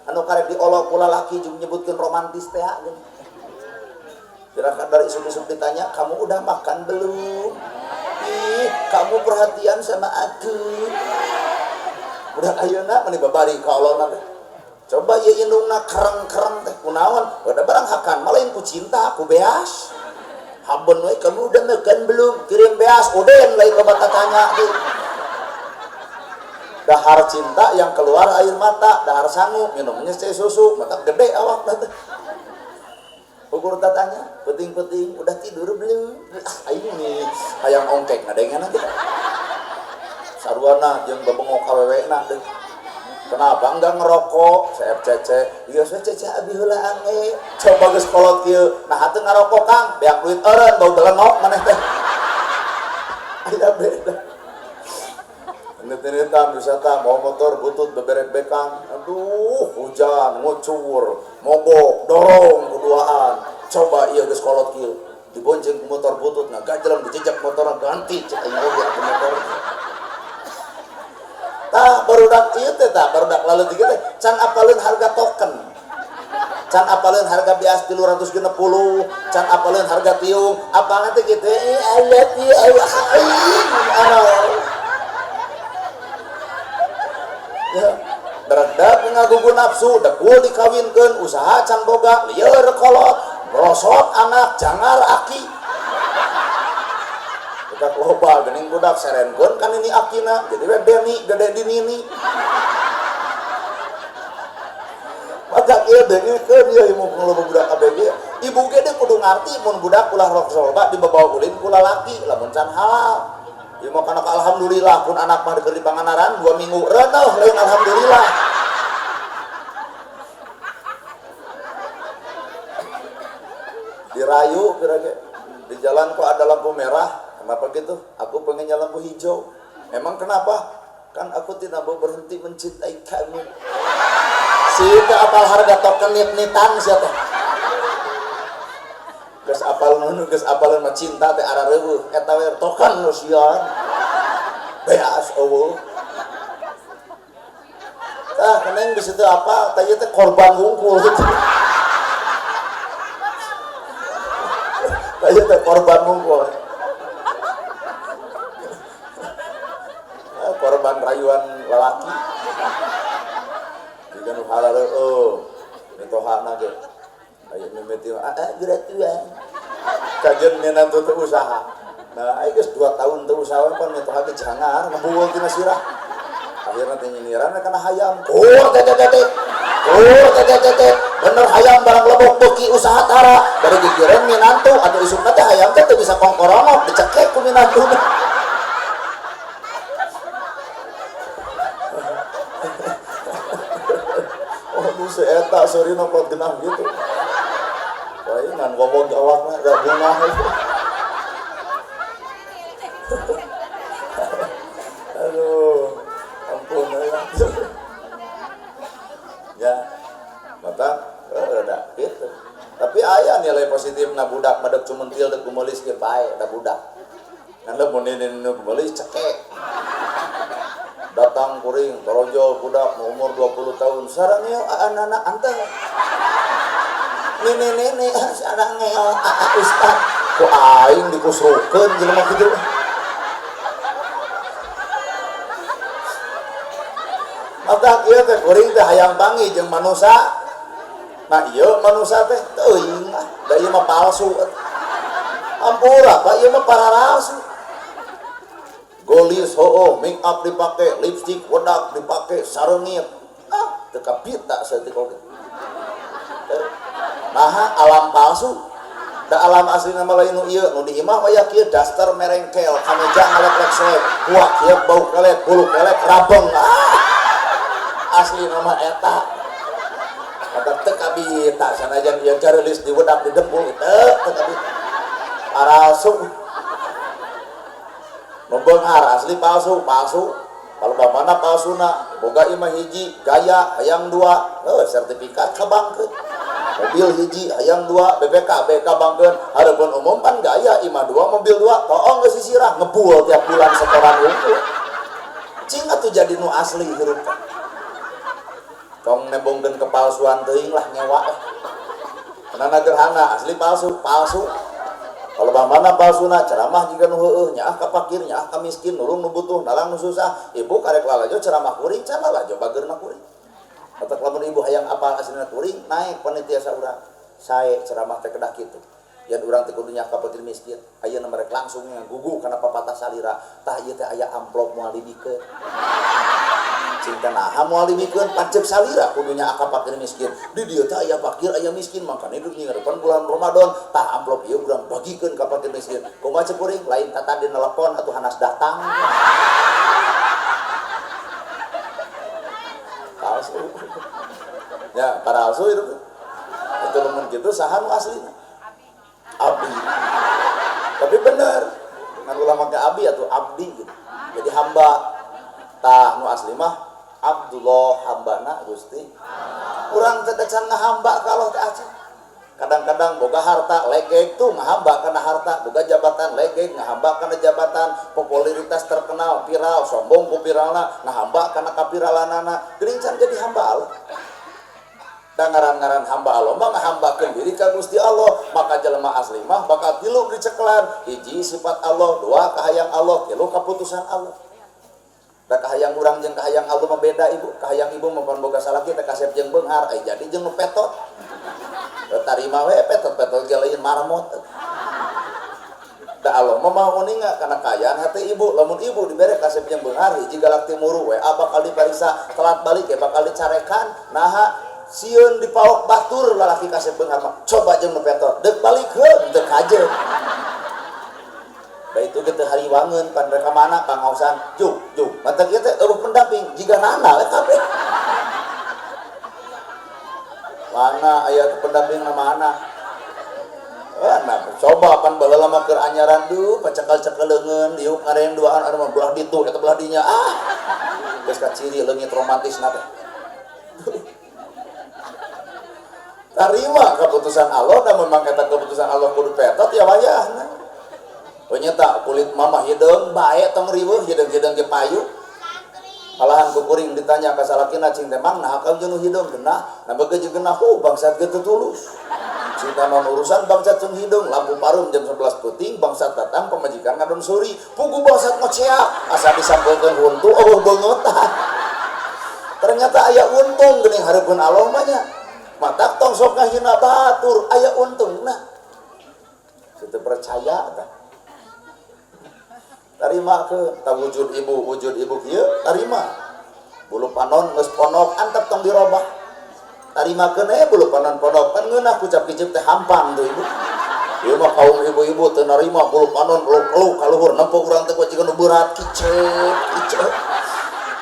anu karek diolok ku lalaki jeung nyebutkeun romantis teh geuning. Kira-kira dari isuk-isuk ditanya, kamu udah makan belum? Ih, kamu perhatian sama aku. Udah ayeuna meni babari ka olona teh. Coba ieu indungna kereng-kereng teh kunaon? Udah barang hakan mah lain ku cinta, ku beas. Haben we kamu udah makan belum? Kirim beas, uden lain loba tatanya teh. Dahar cinta yang keluar air mata, dahar sangu, minumnya teh susu, mata gede awak teh. Ukur tatanya, penting-penting, udah tidur belum? Ah, aing nih, hayang ongkek ngadengeun aja. Saruana jeung bebengok kawewena deh. Kenapa enggak ngerokok? Saya cece, iya saya cece abi heula ange. Coba geus kolot kieu. Nah, hate ngarokok Kang, beak duit eureun bau belenok maneh teh. Aya beda. Nit-nitan wisata bawa motor butut beberek-bekan. Aduh, hujan, ngucur, mogok, dorong keduaan. Coba ieu geus kolot kieu. Dibonceng ku motor butut, ngagajleng dijejak motor ganti cek aing oge atuh motor. Tah barudak ieu teh tah barudak laleutik teh can apaleun harga token. Can apaleun harga beas 360, can apaleun harga tiung, apalna teh kitu I love you, I love you. Ya, beredak ngagugu nafsu, dekul dikawinkeun, usaha can boga, lieur kolot, merosot anak, jangar aki. Budak loba geuning budak serenkeun kan ini akina, jadi we deni gede di nini. Maka ieu dengekeun ieu mumpung loba budak ABG, ibu ge deui kudu ngarti mun budak ulah rok loba dibawa ulin ku lalaki lamun can halal. Ieu mah kana alhamdulillah pun anak mah keur di Pangandaran 2 minggu reuneuh lain alhamdulillah. Dirayu kira-kira di jalan kok ada lampu merah, kenapa gitu? Aku pengennya lampu hijau. Emang kenapa? Kan aku tidak mau berhenti mencintai kamu. Si teh apal harga token nit-nitan sia teh. Geus apal nu geus apaleun mah cinta teh arareueuh eta we token nu sia. Beas eueuh. Tah keneng geus teu apa, tah ieu teh korban hungkul gitu. Tah ieu teh korban hungkul. Korban rayuan lalaki. Jiga nu harareueuh mitohana ge. Aya mimiti gratuan. Kajeun minantu teu usaha. Nah, aya geus 2 tahun teu usaha pan mitoha ge jangar ngebuweul tina sirah. Akhirna teh nyinyiran kana hayam. Kur teh teh teh. Kur teh teh teh. Bener hayam barang lebok beuki usaha tara. Bari gigireun minantu atuh isukna teh hayam teh teu bisa kongkoronok dicekek ku minantu. Oh, nu si eta seurina pot genah gitu. Wah, ini ngan ngomong jawabna da bunga. Aduh, ampun ya. Ya, mata da gitu. Tapi aya nilai positifna budak madeg cumentil deuk gumeulis ge bae da budak. Ngan lamun nu gumeulis cekek. Datang kuring torojol budak umur 20 tahun sarangeo anak-anak anteng. Nene-nene sarangeo aa ustad. Ku aing dikusrukeun jelema kitu. Maka kieu teh kuring teh hayang panggih jeung manusa. Nah ieu manusa teh teuing ah, da ieu mah palsu. Ampura Pak, ieu mah pararalsu. Golis hooh, make up dipake, lipstick wedak dipake, sarengit. Ah, teu kapita saeutik oge. Naha alam palsu. Da alam aslina mah lain nu ieu, nu di imah mah ya kieu daster merengkel, kameja ngaleklek-selek, kuak kieu bau kelek, bulu kelek rabeng. Ah, aslina mah eta. Kata teu kabita sanajan ieu careulis diwedak didempul teu kabita. Aralsu. Nu beunghar asli palsu, palsu. Kalau bapana palsuna, boga imah hiji, gaya hayang 2, sertifikat kabangkeun. Mobil hiji hayang 2, BPKB kabangkeun. Hareupeun umum pan gaya imah 2, mobil 2, toong geus sisirah ngebul tiap bulan setoran hungkul. Cing atuh jadi nu asli hirup teh. Tong nembongkeun kepalsuan teuing lah ngewa lah. Kenana gerhana asli palsu, palsu. Kalau mana palsuna ceramah jiga nu heueuh nyaah ka fakir nyaah ka miskin nulung nu butuh nalang nu susah ibu karek lalajo ceramah kuring can lalajo bageurna kuring. Matak lamun ibu hayang apal aslina kuring naik panitia saurang sae ceramah teh kedah kitu. Yen urang teh kudu nyaah ka fakir miskin ayeuna merek langsung ngagugu kana papatah salira tah ieu teh aya amplop moal dibikeun. Cinta naha moal dibikeun pancep salira kudu nyaah ka fakir miskin. Di dieu teh aya fakir aya miskin makane hidup ngarepan bulan Ramadan tah amplop ieu urang bagikeun ka fakir miskin. Kumaha cek kuring lain tata di telepon atuh hanas datang. Palsu. Ya, palsu itu. Itu lamun kitu saha nu aslina? Abi. Tapi bener. Ngan ulah make abi atuh Gusti. Urang teh can ngahamba ka Allah teh acan. Kadang-kadang boga harta legeg tuh ngahamba kana harta, boga jabatan legeg ngahamba kana jabatan, popularitas terkenal viral, sombong ku viralna, ngahamba kana kapiralanana. Geuning can jadi hamba Allah. Da ngaran-ngaran hamba Allah mah ngahambakeun diri ka Gusti Allah, maka jelema asli mah bakal tilu dicekelan, hiji sifat Allah, dua kahayang Allah, tilu kaputusan Allah. Da kahayang urang jeung kahayang Allah mah beda ibu. Kahayang ibu mah pan boga salaki teh kasep jeung beunghar, ai jadi jeung nu petot. Tarima we petot-petot ge lain marmot. Da Allah mah maha uninga kana kaayaan hati ibu. Lamun ibu dibere kasep jeung beunghar, hiji galak timuru we bakal dipariksa, telat balik ya bakal dicarekan. Naha sieun dipaok batur lalaki kasep beunghar mah. Coba jeung nu petot, deuk balik heuh teu kajeun. Da itu ge teu hariwangeun pan rek ka mana pangaosan juk juk. Matak ieu teh eueuh pendamping jiga nana we kabeh. Mana aya pendamping mana? Nah, coba pan baheula mah keur anyaran duh pacekal-cekel leungeun diuk ngareng duaan anu mah belah ditu eta belah dinya ah. Geus kaciri leungit romantisna teh. Tarima keputusan Allah da memang eta keputusan Allah kudu petot ya wayahna. Nyata kulit mama hideung bae tong riweuh hideung-hideung ge payu. Malahan kukuring ditanya ka salakina cing teh mang naha ka jeung hideung genah, nah beugeut jeung genah hu bangsat ge teu tulus. Cinta non urusan bangsat jeung hideung, lampu parum jam 11 peuting bangsat datang pamajikan ngadon suri, pugu bangsat ngoceak asa disampelkeun huntu eueuh beungeutah. Ternyata aya untung geuning hareupeun Allah mah nya. Matak tong sok ngahina batur aya untungna. Teu percaya tah. Tarima ke ta wujud ibu kieu tarima. Bulu panon geus ponok antep tong dirobah. Tarima keun bulu panon ponok kan ngeunah kucap kicip teh hampang tuh ibu. Ieu mah kaum ibu-ibu teu narima bulu panon peluk-peluk ka luhur nempo urang teh jiga nu berat kicep kicep.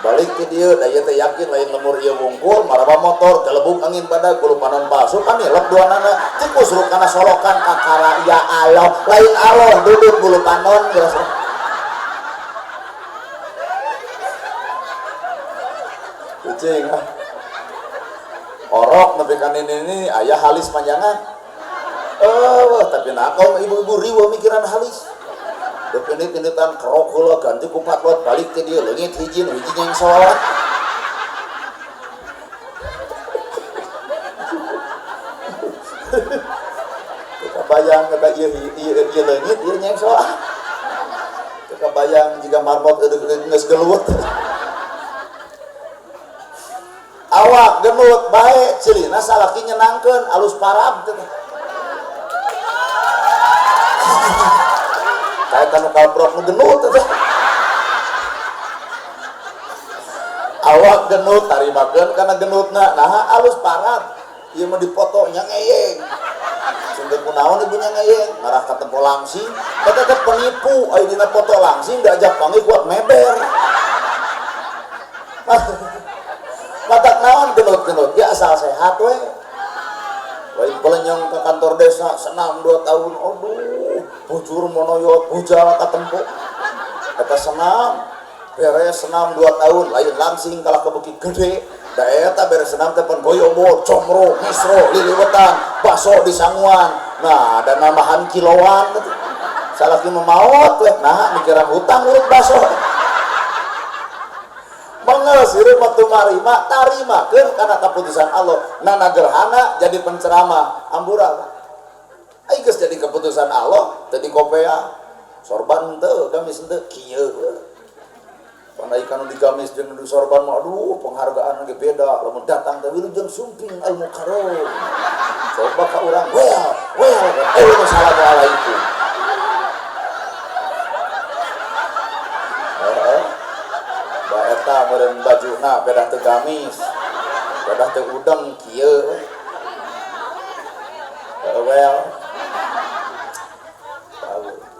Balik ke dieu da ieu teh yakin lain lemur ieu wungkul maraba motor galebug angin badag bulu panon palsu kan nilep duanana tikus ruk kana solokan kakara ya Allah lain Allah duduk bulu panon geus. Kucing ah. Orok nepi ka nini aya halis panjangan. Tapi nah kaum ibu-ibu riweuh mikiran halis. Dek indit-inditan kerok heula ganti ku patlot balik ke dieu leungit hiji nu hiji nyengsot. Teu kabayang eta ieu ieu leungit ieu nyengsot. Teu kabayang jiga marmot eueuh geus gelut. Awak genut bae cilina salaki nyenangkeun alus parab teh. Kayak kanu kalbrok nu genut teh. Awak genut tarimakeun kana genutna naha alus parab ieu mah dipoto nya ngeyeng. Sing teu kunaon ibu nya ngeyeng ngarah ka tempo langsing eta teh penipu aya dina foto langsing diajak panggih kuat meber. Matak naon genut-genut ya asal sehat we. Lain pelenyong ke kantor desa senam 2 tahun aduh bujur monoyot bujal katempo eta senam beres senam 2 tahun lain langsing kalah kebeki gede da eta beres senam teh pan goyobo comro misro liliwetan baso di sanguan nah ada nambahan kiloan salaki mah maot we nah mikiran hutang urut baso. Mengeus hirup mah tumarima tarimakeun kana keputusan Allah. Nana gerhana jadi penceramah ambura. Ai geus jadi keputusan Allah teu dikopea sorban teu gamis teu kieu. Pandai kanu digamis jeung di sorban mah aduh penghargaan ge beda lamun datang teh wilujeng sumping al mukarram. Coba ka urang well well assalamualaikum. Eta meureun bajuna pedah teu gamis pedah teu udeng kieu well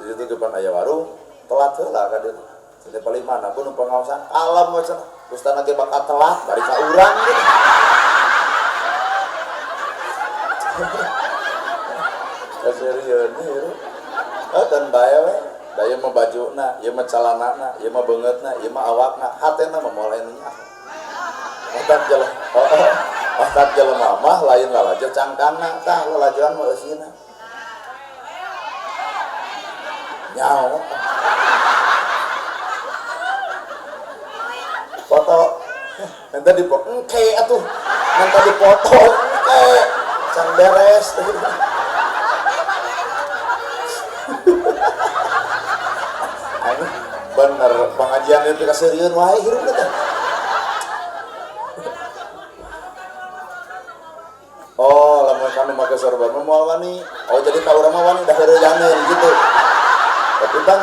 itu depan aya warung telat heula ka dieu teh paling mana pun pengawasan alam we cenah gustana ge bakal telat bari ka urang gitu. Kaserian ieu dan bae we. Da ieu mah bajuna, ieu mah calanana, ieu mah beungeutna, ieu mah awakna, hatena mah moal anu nyaho. Otak jelema, otak jelema mah lain lalajo cangkangna, tah lalajoan mah eusina. Nyaho. Foto nanti dipoto engke atuh, nanti dipoto engke can beres. Bener pengajian itu kaseurieun wae hirup teh. Oh, lamun kami make sorban mah moal wani. Oh, jadi ka urang mah wani da heureuyaneun gitu. Tapi kan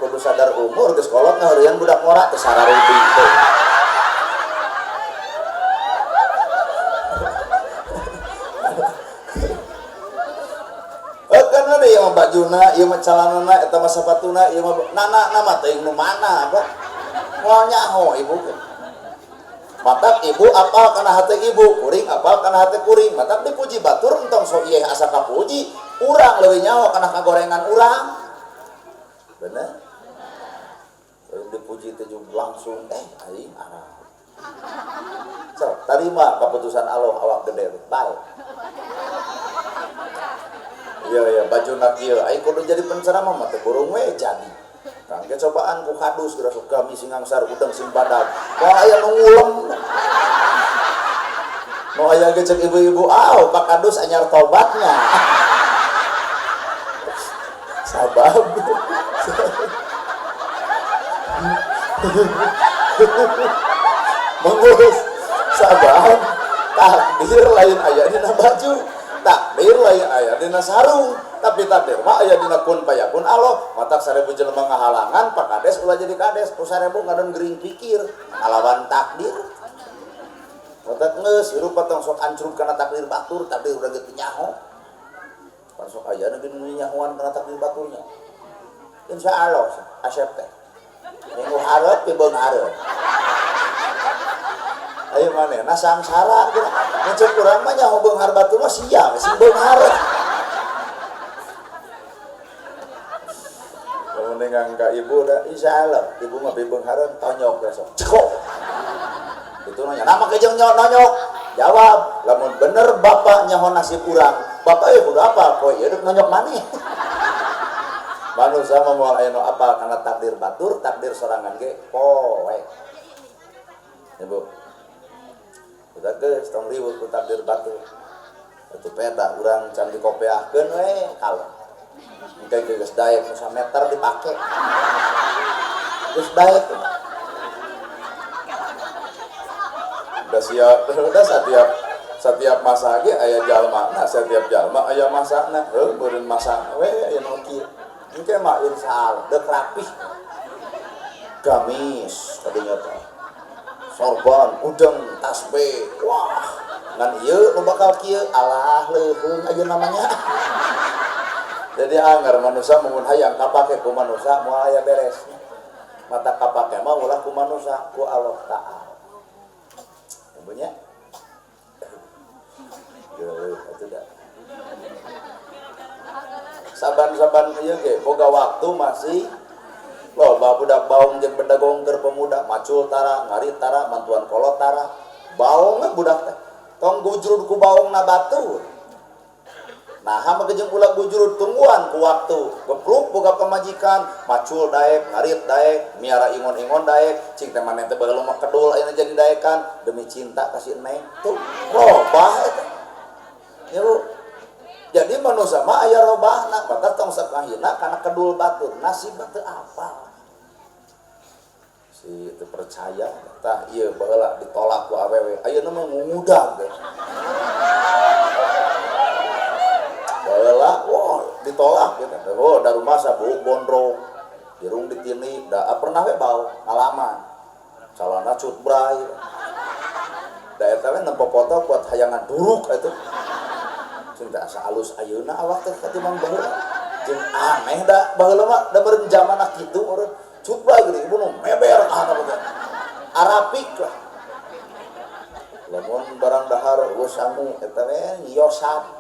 kudu sadar umur geus kolot ngaheureuyan budak ngora teh sararudi teh. Kan ada ieu mah bajuna, ieu mah calanana, eta mah sapatuna, ieu mah nana nama teuing nu mana, Pak. Moal nyaho ibu teh. Matak ibu apal kana hate ibu, kuring apal kana hate kuring. Matak dipuji batur entong sok ieu asa kapuji, urang leuwih nyaho kana kagorengan urang. Bener? Dipuji teh langsung aing arah. So, tarima keputusan Allah awak gede bae. Iya iya baju nak ieu aing kudu jadi penceramah mah teh burung we jadi. Kangge cobaan ku kadus geura sok gami sing angsar udang sing badag. Moal aya nu ngulem. Nu aya ge cek ibu-ibu, "Aw, Pak Kadus anyar tobatnya." Sabab mengurus sabab takdir lain aya dina baju, takdir lain aya dina sarung, tapi takdir mah aya dina kun payakun Allah. Matak 1000 jelema ngahalangan Pak Kades ulah jadi kades, ku 1000 ngadon gering pikir ngalawan takdir. Matak geus hirup tong sok ancrub kana takdir batur, takdir udah geus nyaho. Pan sok aya nu nyahoan kana takdir baturnya. Insya Allah asep teh. Minggu hareup ti beung hareup. Ayo manehna sangsara geura. Ngecek urang mah nyaho beunghar batur mah sia sing beunghar. Lamun dengan ka ibu da insya Allah ibu mah beunghareun tonyok geus sok. Cekok. Itu nanya, nama kejeng nonyok. Jawab, lamun bener bapak nyaho nasib urang. Bapak kudu apa? Poe ieu deuk nonyok maneh. Manusia mah moal aya nu apal kana takdir batur, takdir sorangan ge poe. Ibu. Udah geus tong riweuh ku takdir batur. Atuh peda urang can dikopeahkeun we kalem. Engke geus daek nu sameter dipake. Geus daek. Udah siap, udah setiap masa ge aya jalmana, setiap jalma aya masana. Heuh, meureun masana we aya nu kieu. Engke mah insyaallah deuk rapih. Gamis tadinya teh. Sorban, udeng, tasbih. Wah, ngan ieu nu bakal kieu alah leuheung ayeuna namanya. Jadi anggar manusia mun hayang kapake ku manusia moal aya beres. Mata kapake mah ulah ku manusia, ku Allah Ta'ala. Ibunya? Geuleuh atuh da. Saban-saban ieu ge boga waktu masih loba budak baong jeung bedagong keur pemuda macul tara, ngarit tara, mantuan kolot tara. Baong we budak teh. Tong gujrud ku baongna batur. Nah, mah jeung ulah gujrud tungguan ku waktu. Gepruk boga pamajikan, macul daek, ngarit daek, miara ingon-ingon daek, cing teh maneh teh baheula mah kedul ayeuna jadi daekan demi cinta ka si neng. Tuh robah eta. Ya Bu. Jadi manusia mah aya robahna, maka tong sakahina kana kedul batur, nasib teu apal. Si teu percaya tah ieu baheula ditolak ku awewe, ayeuna mah ngudag ge. Baheula wah ditolak gitu. Oh, da rumah sabuk gondrong, irung ditinik, da pernah we bau ngalaman. Calana cut bray. Da eta we nempo foto buat hayangan duruk atuh. Cinta asa alus ayeuna awak teh katimbang baheula. Jeung aneh da baheula mah da beureum jamanna kitu urang cut bray geuning ibu nu meber ah teh. Arapik lah. Lamun barang dahar geus sangu eta we yosan.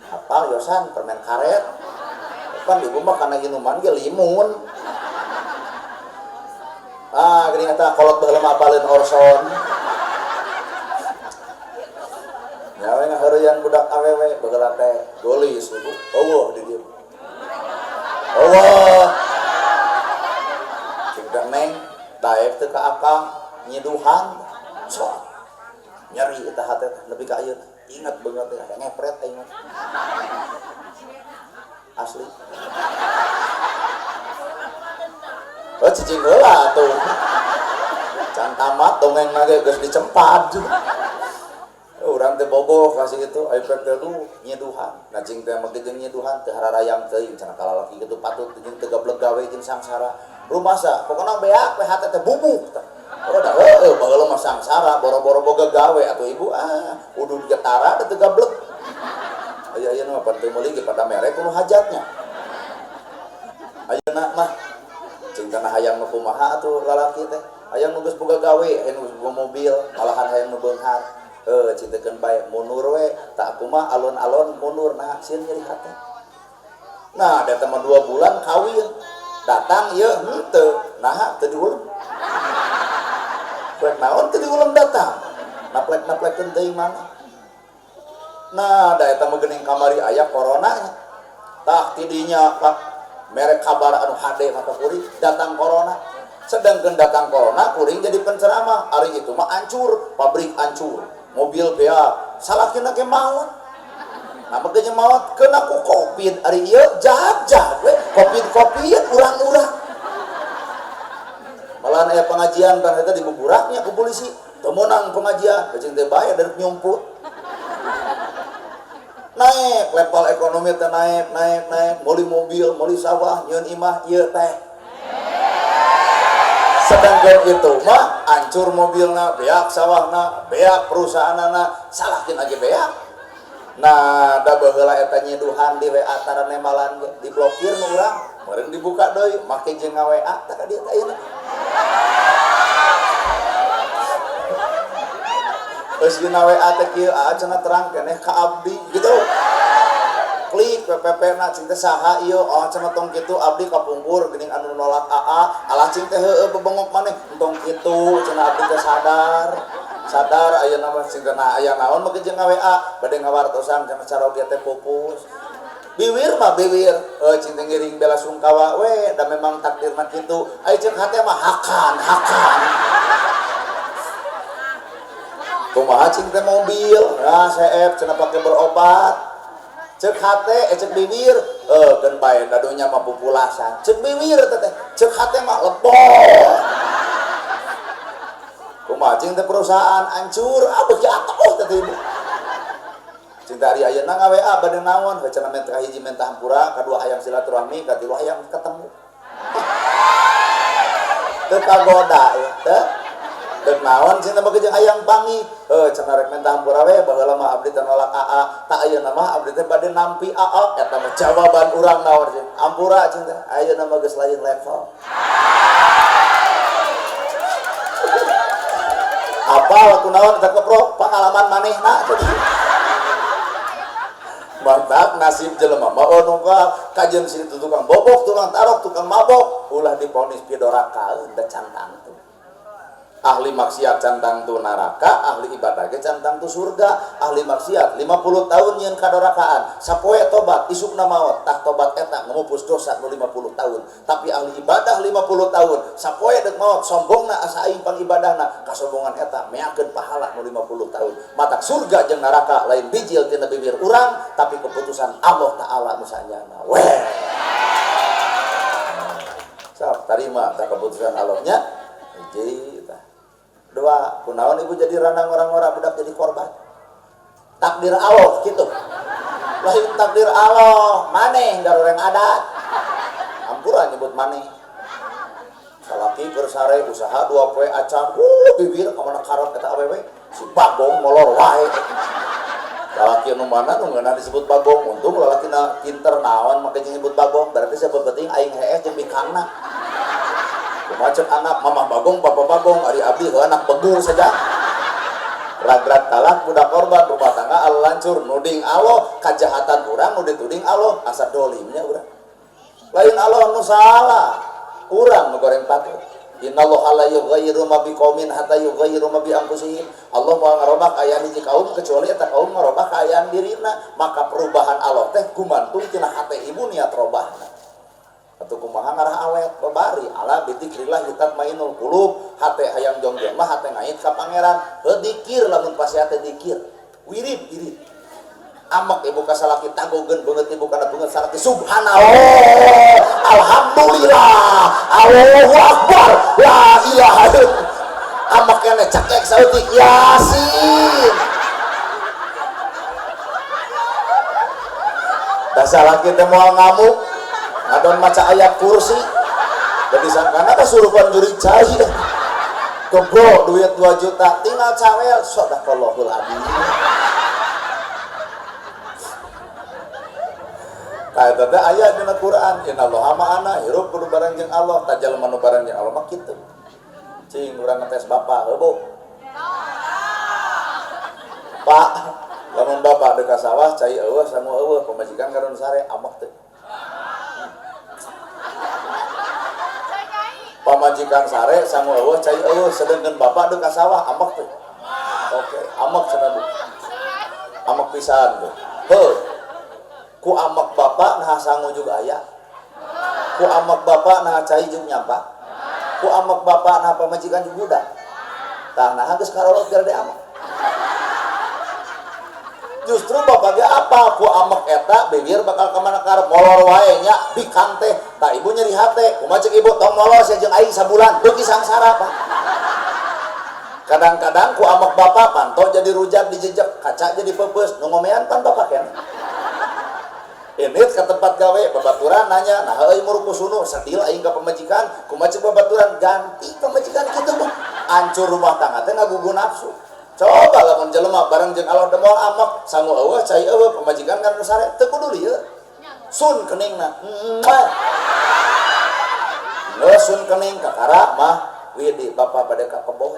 Apal yosan permen karet. Pan ibu mah kana inuman ge limun. Ah, geuning eta kolot baheula mah apaleun Orson. Heureyan budak awewe baheula teh geulis ibu eueuh di dieu. Eueuh. Cing teh neng daek teu ka akang nyiduhan. Sok. Nyeri eta hate teh nepi ka ayeuna. Ingat banget teh ngepret aing mah. Asli. Oh cicing heula atuh. Can tamat dongeng ge geus dicempad. Urang teh bogoh kasih itu ayo pek teh lu nyiduhan. Nah cing teh make jeung nyiduhan teu hararayang teuing cenah kalalaki kitu patut jeung teu gableg gawe jeung sangsara. Rumasa pokona beak we hate teh bubuk teh. Ora da heueuh baheula mah sangsara boro-boro boga gawe atuh ibu ah udud getara teu gableg. Aya ayeuna mah pan teu meuli ge pada mere kudu hajatnya. Ayeuna mah cing kana hayang nu kumaha atuh lalaki teh. Hayang nu geus boga gawe, hayang nu geus boga mobil, malahan hayang nu beunghar. Heuh cintekeun bae mundur we, tak kumaha alon-alon mundur nah sieun nyeri hate. Nah, da mah 2 bulan kawin. Datang ieu henteu, naha teu diulem. Plek naon teu diulem datang. Naplek-naplekeun teuing mana. Nah, da eta mah geuning kamari aya corona nya. Tah tidinya Pak mere kabar anu hade mata kuring datang corona. Sedangkan datang corona kuring jadi penceramah, ari itu mah hancur, pabrik hancur, mobil beak, salakina ge maot. Nah make jeung maot kena ku covid ari ieu jag-jag we, covid-covid urang-urang. Malahan aya pengajian kan eta dibuburaknya ku polisi, teu meunang pengajian, cing teh bae dari nyumput. Naik level ekonomi teh naik, naik, naik, meuli mobil, meuli sawah, nyieun imah ieu teh. Sedangkan itu mah hancur mobilna, beak sawahna, beak perusahaanna, salahin lagi beak. Nah, da baheula eta nyiduhan di WA tara nemalan ge, diblokir nu urang, meureun dibuka deui, make jeung nga-WA tah ka dieu teh ayeuna. Geus dina WA teh kieu, aa cenah terang keneh ka abdi gitu. Klik PPP na cing teh saha ieu, oh cenah tong kitu abdi kapungkur geuning anu nolak aa, alah cing teh heueuh bebengok maneh, entong kitu cenah abdi teh sadar. Sadar ayeuna mah cing teh nah aya naon make jeung nga-WA, bade ngawartosan cenah caroge teh pupus. Biwir mah biwir, cing teh ngiring bela sungkawa we, da memang takdirna kitu. Aya ceuk hate mah hakan, hakan. Kumaha cing teh mobil, nah CF cenah pake berobat. Cek hate, cek bibir, keun bae dadunya mah pupulasan. Cek bibir teh teh, cek hate mah lepon. Kumaha cing teh perusahaan hancur, ah beuki atoh teh ibu. Cing teh ari ayeuna nga-WA bade naon, we cenah menta hiji menta hampura, kadua hayang silaturahmi, katilu hayang ketemu. Teu kagoda ya teh. Dek naon cing teh beuki jeung hayang panggih, heuh cenah rek menta hampura we baheula mah abdi teh nolak aa, tak ayeuna mah abdi teh bade nampi aa, eta mah jawaban urang naon cing. Ampura cing teh, ayeuna mah geus lain level. Apal kunaon eta kepro pengalaman manehna teh. Mantap nasib jelema mah oh nungka kajen si itu tukang bobok, tukang tarok, tukang mabok, ulah diponis pidoraka da cantang tuh. Ahli maksiat cantang tu neraka, ahli ibadah ge cantang tu surga. Ahli maksiat 50 tahun nyieun kadorakaan, sapoe tobat isukna maot, tah tobat eta ngumupus dosa nu 50 tahun. Tapi ahli ibadah 50 tahun, sapoe deuk maot sombongna asa aing pangibadahna, kasombongan eta meakeun pahala nu 50 tahun. Matak surga jeung neraka lain bijil tina bibir urang, tapi keputusan Allah Ta'ala nu sanyana. Weh. Sok tarima tah keputusan Allahnya. Hiji tah. Dua, kunaon ibu jadi randang orang-orang budak jadi korban. Takdir Allah gitu. Lain takdir Allah, maneh garoreng adat. Ampura nyebut maneh. Salaki keur sare usaha 2 poe acan, bibir ka mana karot eta awewe, si bagong molor wae. Lalaki nu mana nu ngeunah disebut bagong, untung lalakina pinter naon make nyebut bagong, berarti sabebeting aing heeh jeung bikangna. Kumaha ceuk anak mamah bagong papa bagong ari abdi heuh anak begu saja. Ragrat talak budak korban rumah tangga al lancur nuding Allah kajahatan urang nu dituding Allah asa dolimnya urang. Lain Allah nu salah, urang nu goreng patut. Innallaha la yughayyiru ma biqaumin hatta yughayyiru ma bi anfusihim. Allah moal ngarobah kaayaan hiji kaum kecuali eta kaum ngarobah kaayaan dirina. Maka perubahan Allah teh gumantung tina hate ibu niat robahna. Atuh kumaha ngarah awet babari ala bidzikrillah tatmainul qulub. Hate hayang jongjon mah hate ngait ka pangeran. Heuh dikir lamun pasti hate dikir. Wirid wirid. Amak ibu ka salaki tagogeun beungeut ibu kana beungeut salaki subhanallah alhamdulillah Allahu akbar la ilaha illallah. Amak keneh cekek saeutik yasin. Da salaki teh moal ngamuk ngadon maca ayat kursi da disangkana kasurupan jurig cai. Gebro duit 2 juta tinggal cawel sadaqallahul adzim. Eta teh aya dina Quran innallaha ma'ana hirup kudu bareng jeung Allah tah jalma nu bareng jeung Allah mah kitu. Cing urang ngetes bapak heuh Bu. Pak, lamun bapak deuk ka sawah cai eueuh sangu eueuh pamajikan karon sare amak teu. Pamajikan sare sangu eueuh cai eueuh sedengkeun bapak deuk ka sawah amak teu. Oke, amak cenah Bu. Amak pisan tuh. Heuh. Ku amak bapak nah sangu juga aya. Ku amak bapak nah cai jeung nyampa. Ku amak bapak nah pamajikan jeung budak. Tah nah geus karolot gara de amak. Justru bapak ge apa ku amak eta bibir bakal ka mana karep molor wae nya bikang teh. Tah ibu nyeri hate, kumaha ceuk ibu tong molor sia jeung aing sabulan beuki sangsara Pak. Kadang-kadang ku amak bapak panto jadi rujak dijejek, kaca jadi peupeus, nu ngomean pan bapak keneh. Ini ke tempat gawe babaturan nanya nah euy muruk kusunu sedil aing ka pamajikan kumaha ceuk babaturan ganti pamajikan kitu mah hancur rumah tangga teh ngagugu nafsu. Coba lamun jelema bareng jeung Allah demoal amak sangu eueuh cai eueuh pamajikan kan nu sare teu kudu lieu sun keningna geus sun kening kakara mah widi bapa bade ka kebon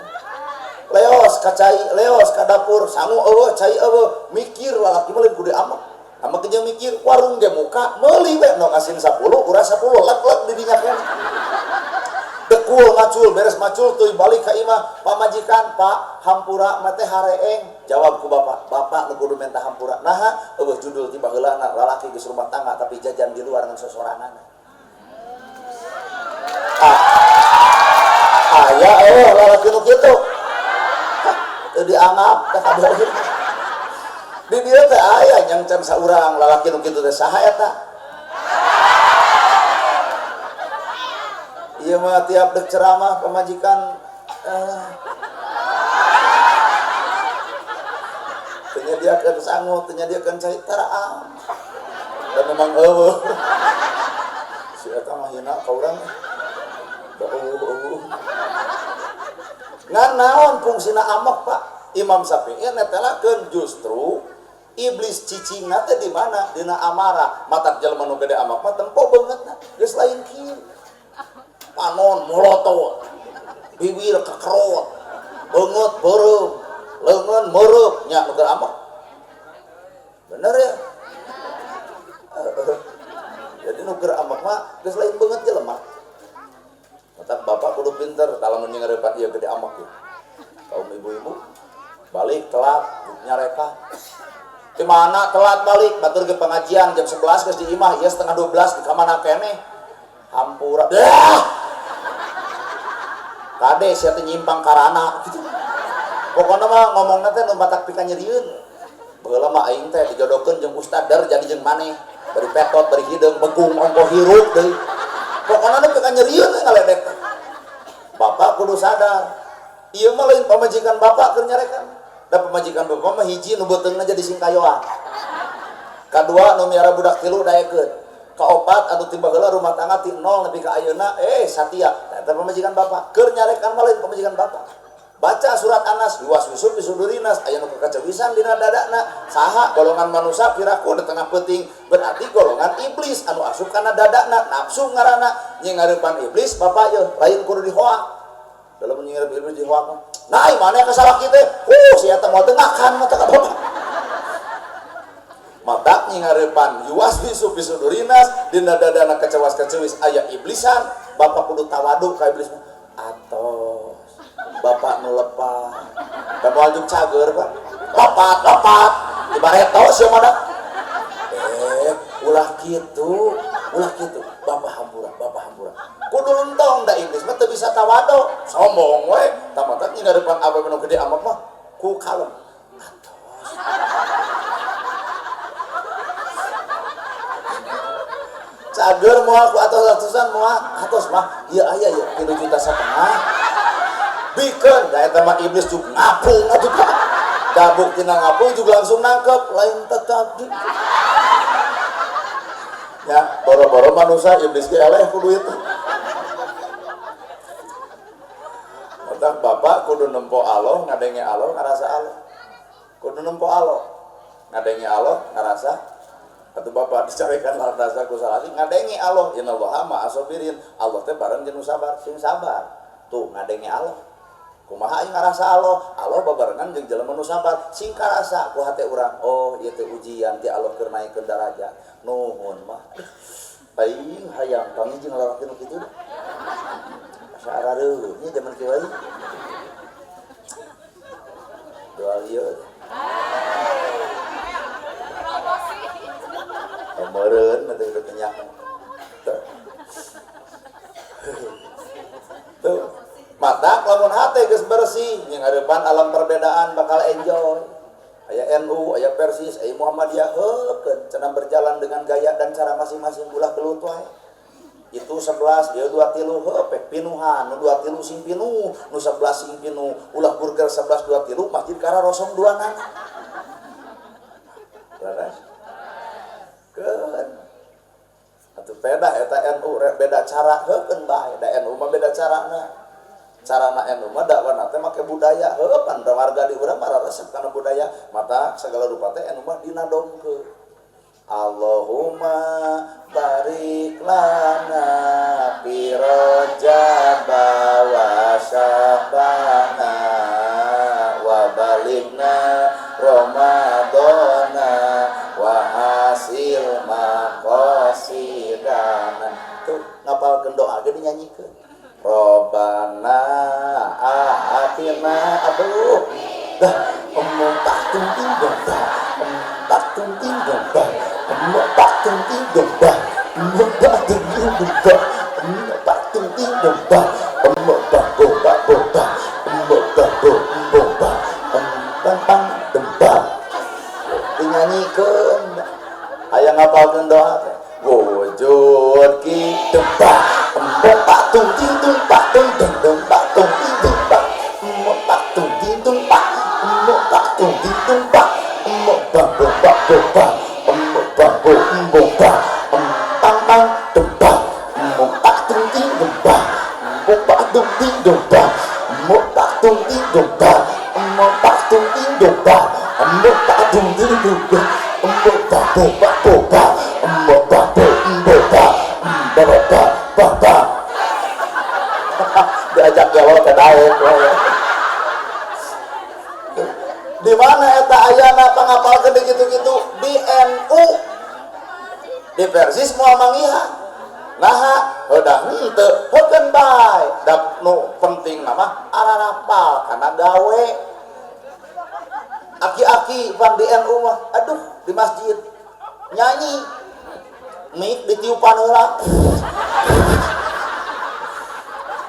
leos ka cai leos ka dapur sangu eueuh cai eueuh mikir lalaki mah lain kudu amak. Amak jeung mikir warung ge muka meuli we nok asin 10 urang 10 lek-lek di dinya keneh. Dekul macul beres macul teuy balik ka imah pamajikan Pak hampura mah teh hareeng jawab ku bapak bapak nu kudu minta hampura naha eueuh judul ti baheulana lalaki geus rumah tangga tapi jajan di luar ngan sosorangan. Aya eueuh lalaki nu kitu teu dianggap teh kabeh. Di dieu teh aya nyang can saurang lalaki nu kitu teh saha eta? Ieu mah tiap dek ceramah pamajikan teu nyadiakeun sangu, teu nyadiakeun cai taraam. Da memang eueuh. Si eta mah hina ka urang. Da eueuh-eueuh. Ngan naon fungsina amak Pak? Imam Syafi'i netelakeun justru iblis cicingna teh di mana? Dina amarah. Matak jelema nu gede amak mah tempo beungeutna. Geus lain kieu. Panon molotot. Bibir kekerot. Beungeut beureum. Leungeun meureum nya nu keur amak. Bener ya? Jadi nu keur amak mah geus lain beungeut jelema. Matak bapak kudu pinter lamun nyeurepan ieu gede amak ieu. Kaum ibu-ibu balik telat nyareka. Di mana telat balik batur ke pengajian jam 11 geus di imah ieu 11:30 di kamana keneh. Hampura. Dah. Kade sia teh nyimpang karana gitu. Pokona mah ngomongna teh nu batak pika nyerieun. Baheula mah aing teh dijodohkeun jeung ustad dar jadi jeung maneh. Bari petot bari hideung begung ongko hirup deui. Pokona nu pika nyerieun teh ngaledek teh. Bapak kudu sadar. Ieu mah lain pamajikan bapak keur nyarekan. Da pamajikan bapak mah hiji nu beuteungna jadi singkayoan. Kadua nu miara budak tilu daekeun. Kaopat anu ti baheula rumah tangga ti 0 nepi ka ayeuna satia. Eta pamajikan bapak. Keur nyarekan mah lain pamajikan bapak. Baca surat Anas yuwaswisu fi sudurinas aya nu kakacawisan dina dadana. Saha golongan manusia piraku di tengah peuting berarti golongan iblis anu asup kana dadana nafsu ngaranna nying ngareupan iblis bapak yeuh lain kudu dihoak. Dalam nying ngareupan iblis dihoak mah. Nah, mana ka salaki teh? Si eta moal teu ngakan mah teh ka bapak. Matak nying ngareupan yuwaswisu fi sudurinas dina dadana kacawas-kacewis aya iblisan, bapak kudu tawadu ka iblis. Atos bapak nu lepat da moal juk cager Pak lepat lepat di bareto sia mah ulah kitu bapak hampura kudu lentong da iblis mah teu bisa tawado sombong we tah nyina depan awewe nu gede amat mah ku kalem atos cager moal ku atos-atosan moal atos mah ieu aya ieu 3,5 juta bikeun da eta mah iblis juga ngapung atuh Pak da buktina ngapung juga langsung nangkep lain tetap ya boro-boro manusia iblis ge eleh ku duit. Otak bapak kudu nempo Allah ngadenge Allah ngarasa Allah kudu nempo Allah ngadenge Allah ngarasa atuh bapak dicarekan ngarasa ku salaki ngadenge Allah innallaha ma'asabirin Allah teh bareng jeung nu sabar sing sabar tuh ngadenge Allah kumaha aing ngarasa Allah Allah babarengan jeung jelema nu sabar sing karasa ku hate urang oh ieu teh ujian ti Allah keur naikeun darajat nuhun mah aing hayang panggih jeung lalaki nu kitu asa arareuh nya jaman kieu wae doa ieu meureun teh udah kenyang tuh mata lamun hate geus bersih jeung ngarepan alam perbedaan bakal enjoy aya NU aya Persis aya Muhammadiyah heukeun cenah berjalan dengan gaya dan cara masing-masing ulah gelut wae itu 11 dia 2 tilu heuh pek pinuhan nu 2 tilu sing pinuh nu 11 sing pinuh ulah burger 11 2 tilu masjid kararosong dua nana leres keun atuh beda eta NU beda cara heukeun bae da NU mah beda carana carana NU mah dakwana teh make budaya heuh pan warga di urang mah resep kana budaya mata segala rupa teh NU mah dinadomkeun Allahumma barik lana fi Rajab wa Sya'bana wa balighna Ramadana wa hasil maqasidana tuh ngapalkeun doa ge dinyanyikeun Robbana atina aduh dah empat tung ting dah empat tung ting dah empat tung ting dah empat tung ting dah empat tung ting dah empat boba boba empat boba empat pang dembang dinyanyikeun aya ngapalkeun doa teh wujud ki dembang empat tung ting tung pak tung deng deng pak tung ting tung pak empat tung ting tung pak empat tung ting tung pak empat boba boba empat boba empang pang dembang empat tung ting dembang empat tung ting dembang empat tung ting dembang empat tung ting dembang empat tung ting dembang empat boba boba empat boba empat boba diajak jawab ke daek di mana eta ayana pangapalkeun di kitu-kitu di NU di Persis moal mangihan naha udah henteu heukeun bae da nu penting mah ararapal kana gawe aki-aki pan di NU mah aduh di masjid nyanyi mik ditiupan heula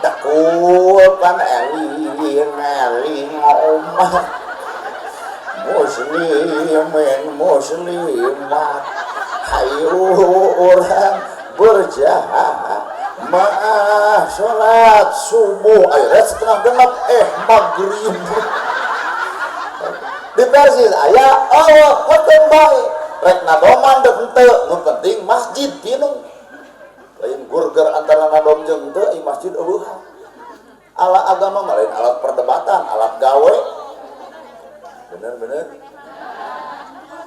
dakul pan eling eling omah muslimin muslimat hayu orang berjamaah sholat subuh akhirnya setengah genap maghrib di Persis aya Allah heukeun bae rek nadoman deuk henteu nu penting masjid pinuh lain gurger antara nadom jeung henteu ieu masjid eueuhan ala agama mah lain alat perdebatan alat gawe bener-bener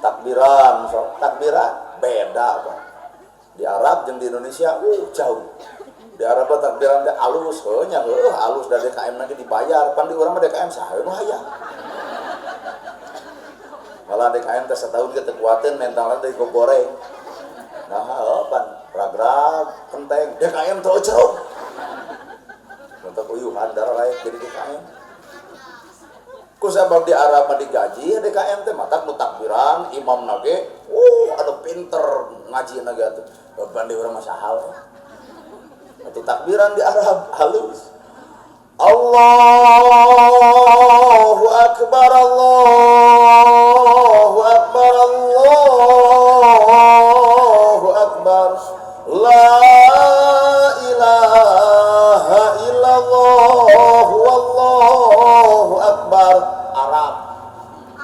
takbiran sok takbiran beda Pak di Arab jeung di Indonesia jauh di Arab takbiran teh alus heuh nya heuh alus da DKM na ge dibayar pan di urang mah DKM saha nu hayang malah DKM teh setahun ge teu kuateun mentalna teh goreng nah heuh pan ragrag kenteng DKM teh ceruk untuk Uyuhan darah lain jadi DKM. Ku sabab di Arab mah digaji DKM teh matak nu takbiran, imam nage, anu pinter ngaji nage atuh. Beban di urang mah saha we. Atuh takbiran di Arab halus. Allahu akbar, Allahu akbar, Allahu akbar. La ilaha illallah wallahu akbar. Arab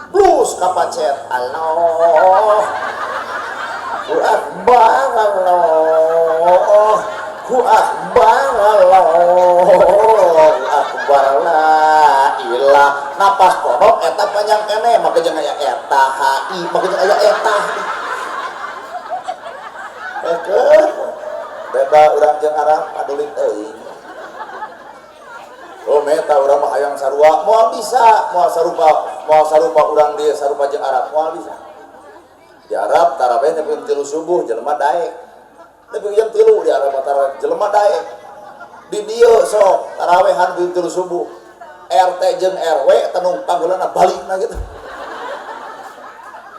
plus kapacet Allahu akbar, Allahu akbar, Allahu akbar, la ilah. Napas kodok eta panjang kene make jeung aya eta hi make jeung aya eta. Oke, beda urang jeung Arab adulik teuing. Oh meta urang mah hayang sarua moal bisa, moal sarupa, moal sarupa urang dieu sarupa jeung Arab moal bisa. Di Arab tarawih nepi jam 3 subuh jelema daek. Nepi jam 3 di Arab tarawih jelema daek. Di dieu sok tarawehan jam 3 subuh. RT jeung RW tenung panggeulana balikna gitu.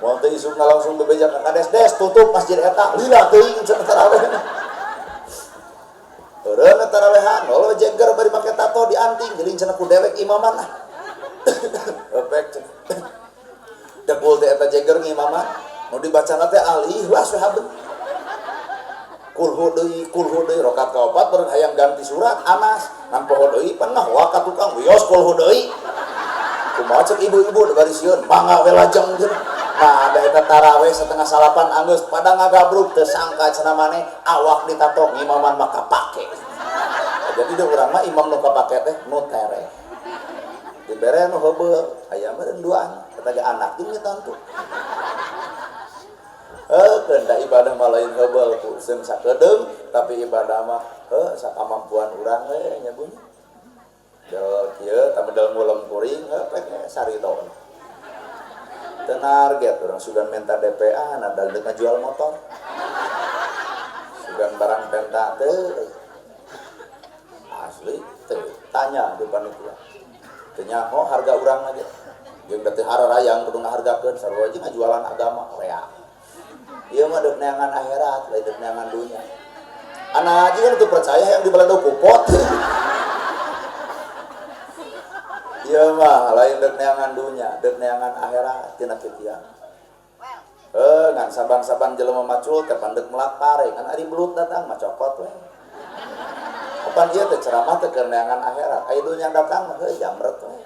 Moal teh isukna langsung bebeja ka kades, des tutup masjid eta lila teuing cenah tarawih. Eureun tarawehan, lo jengger bari make tato di anting geuning cenah ku dewek imaman ah. Efek cenah. Degul teh eta jengger ngimaman, nu dibacana teh alih lah sahabat. Kulhu deui, kulhu deui rakaat kaopat beureun hayang ganti surat Anas, ngan poho deui pan mah wa ka tukang wios kulhu deui. Kumaha cek ibu-ibu bari sieun mangga we lajeng cenah. Nah, ada eta taraweh 7:30 anggeus pada ngagabruk teu sangka cenah maneh awak ditato ngimaman mah kapake. Jadi deui urang mah imam nu kapake teh nu tereh. Dibere nu heubeul, aya meureun duaan eta ge anak jeung mitantu. Keun da ibadah mah lain heubeul ku seung sakedeung, tapi ibadah mah heuh sakamampuan urang we nya bunyi. Del kieu tah medal ngulem kuring heuh pek saridona. Teu target urang sugan menta DPA na dal deuk ngajual motor. Sugan barang penta teu. Asli teu tanya di panitia. Teu nyaho harga urang aja. Jeung da teu hararayang kudu ngahargakeun sarua jeung ngajualan agama rea. Ieu mah deuk neangan akhirat, lain deuk neangan dunya. Anak aja kan teu percaya yang dibalado kupot. Ieu mah lain deuk neangan dunya, deuk neangan akhirat tina kieu. Ngan saban-saban jelema macul teh pandek melak pare, ngan ari belut datang mah cokot we. Kapan ieu teh ceramah teh keur neangan akhirat, aya dunya datang mah heuh jamret we.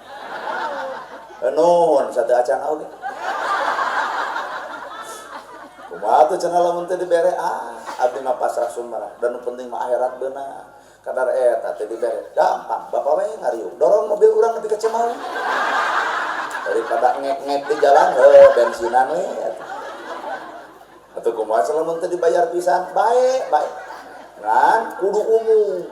Nuhun satu acan oge. Kumaha tuh cenah lamun teh dibere abdi mah pasrah sumarah dan nu penting mah akhirat beunang. Kadar eta teh dibere gampang, bapak we ngariung dorong mobil urang nepi ka Cimahi. Daripada ngek-ngek di jalan heuh bensinan we atuh. Atuh kumaha cenah lamun teh dibayar pisan bae bae. Ngan kudu umum.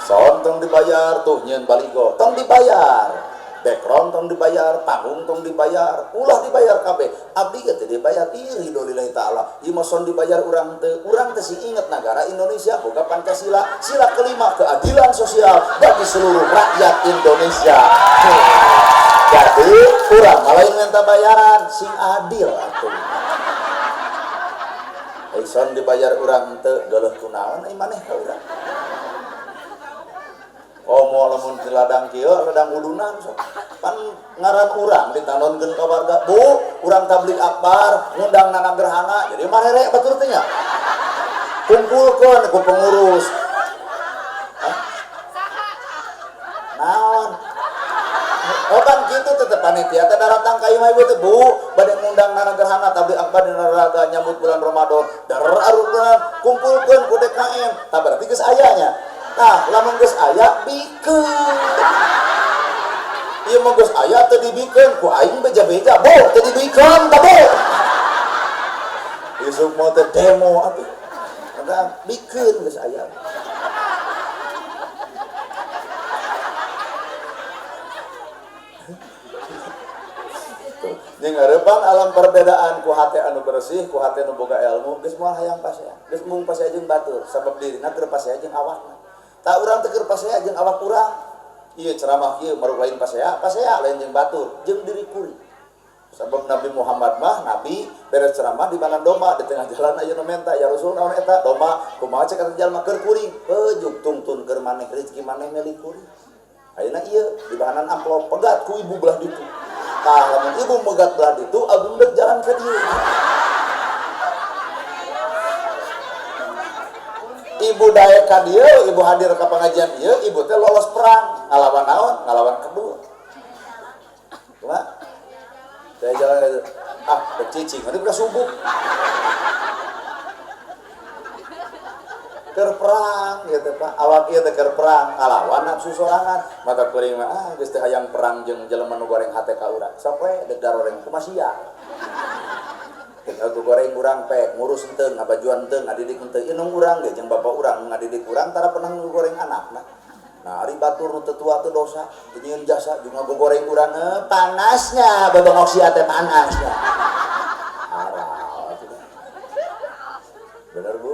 Son tong dibayar tuh nyeun baligo tong dibayar. Background tong dibayar, panggung tong dibayar, ulah dibayar kabeh. Abdi ge teu dibayar, ieu ridho lillahi taala. Ieu mah son dibayar urang teu, urang teh sing inget nagara Indonesia boga Pancasila, sila kelima keadilan sosial bagi seluruh rakyat Indonesia. Jadi urang mah lain minta bayaran, sing adil atuh. Ai son dibayar urang teu, geuleuh kunaon ai maneh ka urang. Komo lamun di ladang kieu, ladang udunan sok. Pan ngaran urang ditanonkeun ka warga, Bu, urang tabligh akbar, ngundang nana gerhana, jadi marere batur teh nya. Kumpulkeun ku pengurus. Hah? Naon? Oh kan kitu teh panitia teh daratang ka imah ibu teh, Bu, bade ngundang nana gerhana tabligh akbar dina raga nyambut bulan Ramadan. Dar arurna kumpulkeun ku DKM. Tah berarti geus aya nya. Nah, lamun geus aya bikeun. Ieu mah geus aya teu dibikeun ku aing beja-beja, Bu, teu dibikeun tah, Bu. Isuk mah teh demo atuh. Maka bikeun geus aya. Jeung ngarepan alam perbedaan ku hate anu bersih, ku hate nu boga ilmu, geus moal hayang pasea. Geus mung pasea jeung batur, sabab dirina keur pasea jeung awakna. Tah urang teh keur pasea jeung awak urang. Ieu ceramah ieu maruk lain pasea, pasea lain jeung batur, jeung diri kuring. Sabab Nabi Muhammad mah nabi beres ceramah di mana domba di tengah jalan aya nu menta, ya Rasul naon eta domba kumaha cek eta jalma keur kuring, heujuk tungtun keur maneh rezeki maneh milik kuring. Ayeuna ieu di bahanan amplop pegat ku ibu belah ditu. Tah lamun ibu megat belah ditu abdi deuk jalan ka dieu. Ibu daek ka dieu, ibu hadir ka pengajian ieu, ibu teh lolos perang, ngalawan naon? Ngalawan kedua. Kumaha? Saya jalan itu, ah, cicing, nanti udah subuh. Keur perang gitu Pak, awak ieu teh keur perang, ngalawan nafsu sorangan, maka kuring mah ah geus teh hayang perang jeung jelema nu goreng hate ka urang. Sok we deuk garoreng kumaha sia. Aku goreng urang pek, ngurus henteu, ngabajuan henteu, ngadidik henteu, indung urang ge jeung bapak urang ngadidik urang tara pernah ngoreng anakna. Nah, ari batur nu teu tua teu dosa, teu nyieun jasa jeung ngagoreng urang panasnya, babangok sia teh panasnya. Aral atuh. Bener Bu?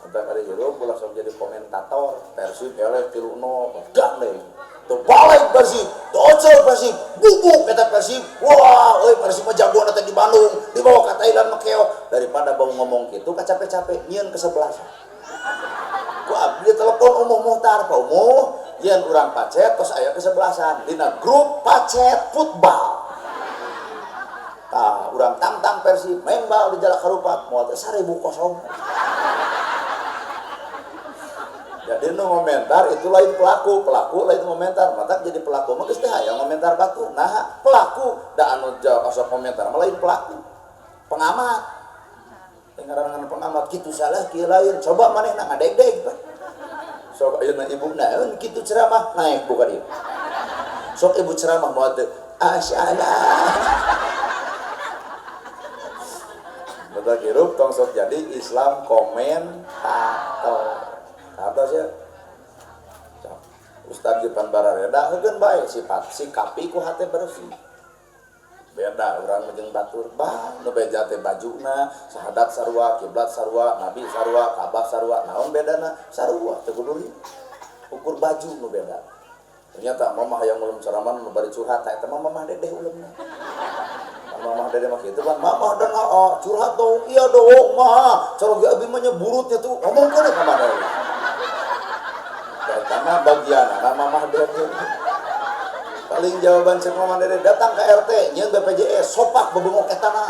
Entar ari hirup ulah sok jadi komentator, Persib eleh 3-0, gandeng. Teu balik Persib, teu ocol Persib, bubuk eta Persib. Wah, euy Persib mah jagoan teh di Bandung, dibawa ka Thailand mah keok. Daripada bau ngomong kitu kacape-cape nyieun kesebelasan. Ku abdi telepon Umuh Muhtar, Pak Umuh, yen urang pacet tos aya kesebelasan dina grup pacet football. Tah, urang tangtang Persib main bal di Jalak Harupat, moal teh 1000 kosong. Jadi nu ngomentar itu lain pelaku, pelaku lain ngomentar, mata jadi pelaku mah geus teh hayang ngomentar batur. Nah, pelaku da anu jawab asup komentar mah lain pelaku. Pengamat. Ngaranna pengamat kitu salah kieu lain, coba manehna ngadeg-deg Pak. Sok ayeuna ibu naon kitu ceramah naik buka dieu. Sok ibu ceramah moal teu asyala. Betul hirup tong sok jadi Islam komentator. Atas ya. Ustaz Jipan Barareda heukeun bae sifat sikapi ku hate bersih. Beda urang jeung batur bah nu beja teh bajuna sahadat sarua kiblat sarua nabi sarua Ka'bah sarua naon bedana sarua teu kudu ukur baju nu beda. Ternyata mamah hayang ulum ceramah nu bari curhat eta mah mamah dedeh ulemna. Mamah dedeh mah kitu kan mamah dan aa curhat dong iya dong mah cara ge abi mah nya burutnya tuh ngomongkeun ka mana. Karena bagian anak mamah dedeh. Paling jawaban cek mamah dedeh datang ke RT nyeun BPJS sopak bebengok eta na.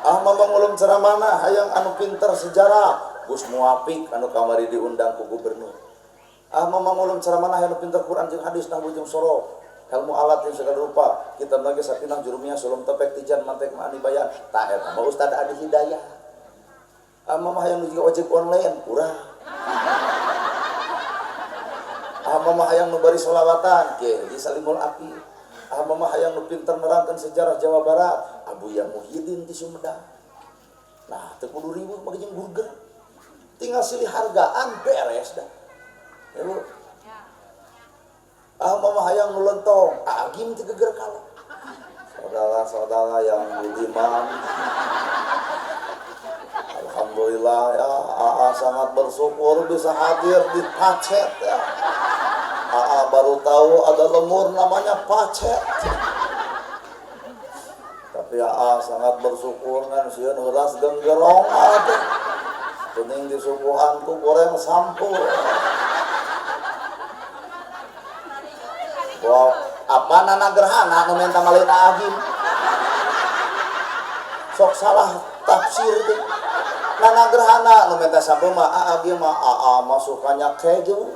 Ah mamah ngulum ceramahna hayang anu pinter sejarah Gus Muwafiq anu kamari diundang ku gubernur. Ah mamah ngulum ceramahna hayang anu pinter Quran jeung hadis nahwu jeung sorof. Ilmu alat yang segala rupa kitab lagi sakinah jurumiyah sulum tepek tijan mantek ma'ani bayan tah eta mah Ustaz Adi Hidayah. Ah mamah hayang nu jiga ojek online urang. Ah mamah hayang nu bari sholawatan Kiai Haji Salimul Api. Ah mamah hayang nu pinter nerangkeun sejarah Jawa Barat Abuya Muhyiddin ti Sumedang. Nah teu kudu riweuh mah jeung burger. Tinggal silih hargaan beres dah. Ya Bu. Ah mamah hayang nu lentong, agim ti geger kala. Saudara-saudara yang budiman, alhamdulillah ya, AA sangat bersyukur bisa hadir di Pacet ya. AA baru tahu ada lemur namanya Pacet. Tapi AA sangat bersyukur ngan sieun heuras genggerong atuh. Kuning disuguhan ku goreng sampeu. Wow, apa nana gerhana nu minta malin agim. Sok salah tafsir tuh. Nana gerhana nu minta sampeu mah agim mah AA mah sukanya keju.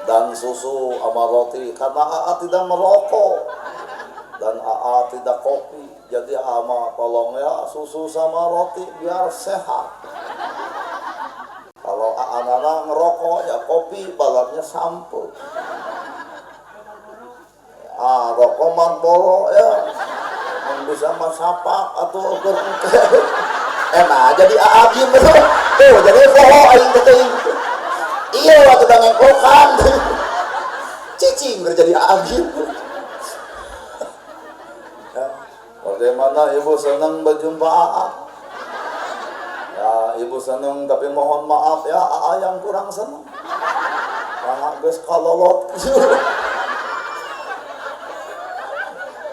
Dan susu sama roti karena AA tidak merokok dan AA tidak kopi. Jadi AA mah tolong ya susu sama roti biar sehat. Kalau AA nana ngerokok ya kopi balapnya sampo. Ah, rokok Marlboro ya. Mun bisa mah sapak atau ukur engke. Nah, jadi AA gim betul. Tuh, jadi poho aing teh teuing. Iya waktu udah ngengkokan. Cing Cicing keur jadi agim. Ya, bagaimana ibu senang berjumpa AA? Ya, ibu senang tapi mohon maaf ya AA yang kurang senang. Karena geus kalolot.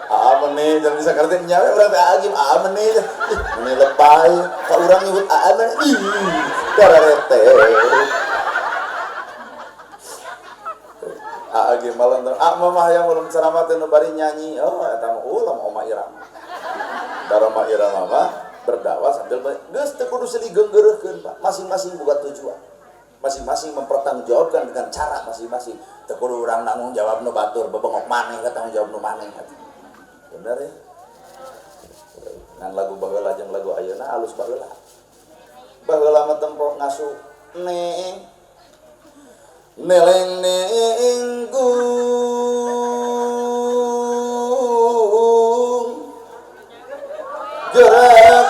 AA meni jangan bisa ngerti nyawe urang teh agim AA meni. Meni lebay ka urang nyebut AA meni. Ih, dararete. AA ge malam teh. AA mah yang ulun ceramah teh nu bari nyanyi. Oh, eta mah ulah Oma Irama. Daroma Irama mah berdakwah sambil geus teu kudu silih geunggeureuhkeun, Pak. Masing-masing boga tujuan. Masing-masing mempertanggungjawabkan dengan cara masing-masing. Teu kudu urang nanggung jawab nu batur, bebengok maneh ka tanggung jawab nu maneh. Bener ya? Ngan lagu baheula jeung lagu ayeuna alus baheula. Baheula mah tempo ngasuh neng neleng neng gung gerak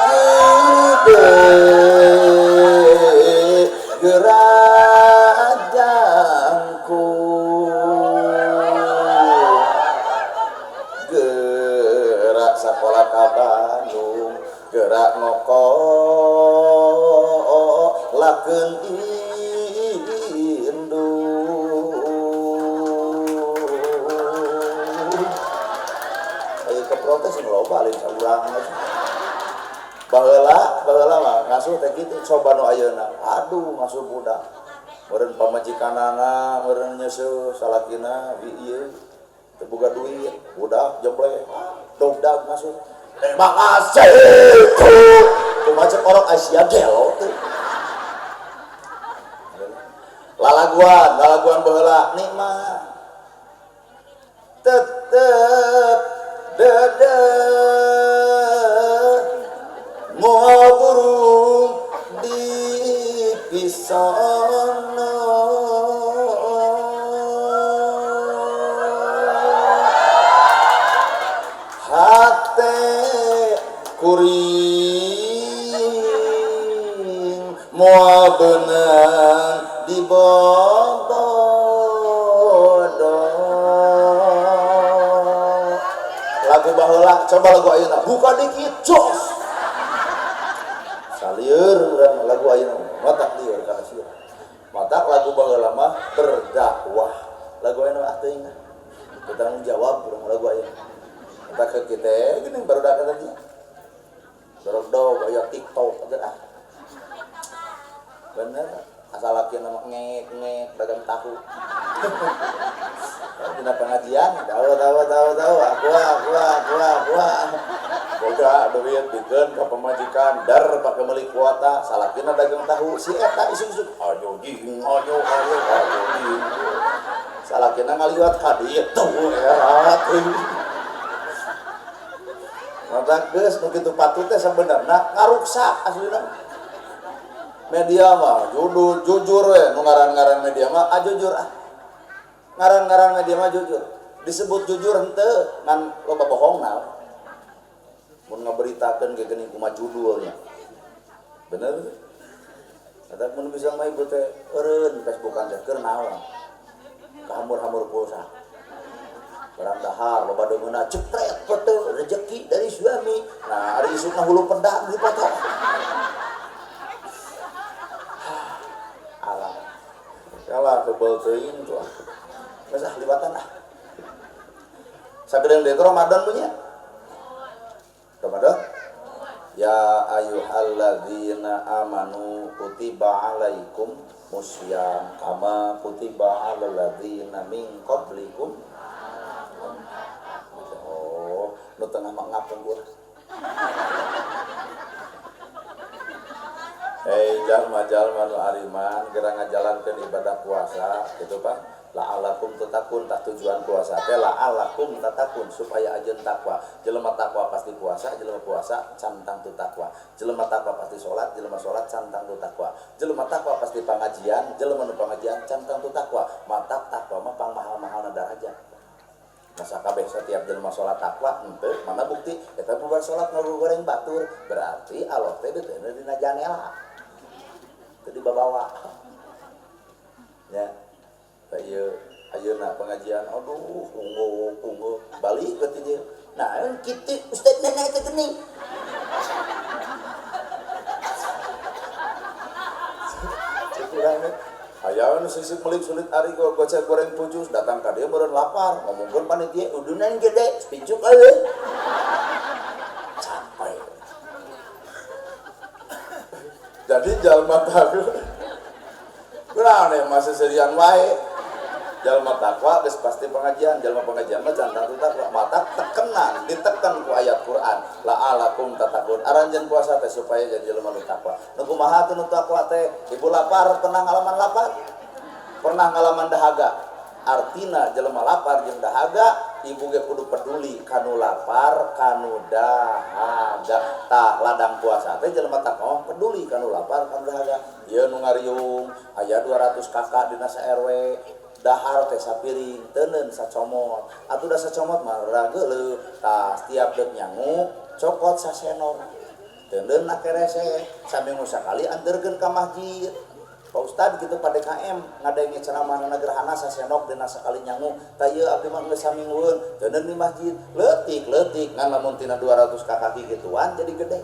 gede gerak jangkung gerak sekolah ka Bandung gerak ngokolakeun indung. Ayo ke protes loba lain saurang. Baheula baheula mah ngasuh teh kitu coba nu ayeuna. Aduh ngasuh budak. Meureun pamajikanana meureun nyeuseuh salakina wi ieu teu boga duit, budak jebleh, dogdag ngasuh. Terima kasih. Kumaha cek orok Asia gelo teh. Lalaguan, lalaguan baheula nikmat. Tetep dede moal burung di pisono hate kuring moal beunang di bobodo. Lagu baheula coba lagu ayeuna buka dikit jos salieur urang lagu ayeuna matak lieur kana sia matak lagu baheula mah berdakwah lagu ayeuna mah teuing bertanggung jawab urang lagu ayeuna matak ke kita geuning barudak tadi barudak aya TikTok aja ah bener asal laki nama ngek ngek dagang tahu. Dina pengajian tahu tahu tahu tahu aku aku aku aku boga duit bikeun ka pamajikan dar pake meuli kuota salakina dagang tahu si eta isuk-isuk ayo jing ayo ayo ayo jing salakina ngaliwat ka ditu era teuing mata geus nu kitu patut teh sabenerna ngaruksak aslina media mah jujur jujur we nu ngaran-ngaran media mah ah jujur ah ngaran-ngaran media mah jujur disebut jujur henteu ngan loba bohongna mun ngaberitakeun ge geuning kumaha judulnya bener eta mun bisa mah ibu teh eureun Facebookan teh keur naon kahamur-hamur pulsa barang dahar loba deungeunna cepret foto rezeki dari suami nah ari isukna hulu pedang dipoto. Alah kalah kebel teuing tuh geus ah liwatan ah sagedeung deui Ramadan punya Ramadan ya ayyuhalladzina amanu kutiba alaikum musyam kama kutiba alal ladzina min qablikum. Oh, nu tengah mah ngapungkur. Hei jalma-jalma nu ariman geura ngajalankeun ibadah puasa gitu Pak. La'alakum tatakun tah tujuan puasa teh la'alakum tatakun supaya ajeun takwa. Jelema takwa pasti puasa, jelema puasa can tangtu takwa. Jelema takwa pasti salat, jelema salat can tangtu takwa. Jelema takwa pasti pangajian, jelema nu pangajian can tangtu takwa. Matak takwa mah pangmahal-mahalna darajat. Masa kabeh setiap jelema salat takwa henteu, mana bukti eta bubar salat ngagoreng batur, berarti Allah teh deuteuna dina janela. Teu dibabawa. Ya. Ieu Ayeuna pengajian aduh unggul balik ke dieu. Nah, kitu ustaz nenek teh geuning. Cek urang teh aya nu sisik melik sulit ari gocek goreng pujus datang ka dieu meureun lapar ngomongkeun panitia udunan gede pincuk eueuh. Capek. Jadi jalma takwa kurang nih masih serian wae. Jalma takwa geus pasti pengajian, jalma pengajian mah can tangtu takwa, mata tekenan, ditekan ku ayat Quran. La'alakum tatakun. Aranjeun puasa teh supaya jadi jelema nu takwa. Nu kumaha teh nu takwa teh? Ibu lapar pernah ngalaman lapar? Pernah ngalaman dahaga? Artina jelema lapar jeung dahaga, ibu ge kudu peduli kanu lapar, kanu dahaga. Tah ladang puasa teh jelema takwa peduli kanu lapar, kanu dahaga. Ieu nu ngariung aya 200 kakak dina sa-RW. Dahar teh sapiring teuneun sacomot atuh da sacomot mah rada geuleuh tah setiap deuk nyangu cokot sasenok teuneun na kerese saminggu sakali anterkeun ka masjid Pak Ustad kitu pa DKM ngadenge ceramahna gerhana sasenok dina sakali nyangu tah ieu abdi mah geus saminggueun teuneun di masjid leutik-leutik ngan lamun tina 200 ka kaki gituan jadi gede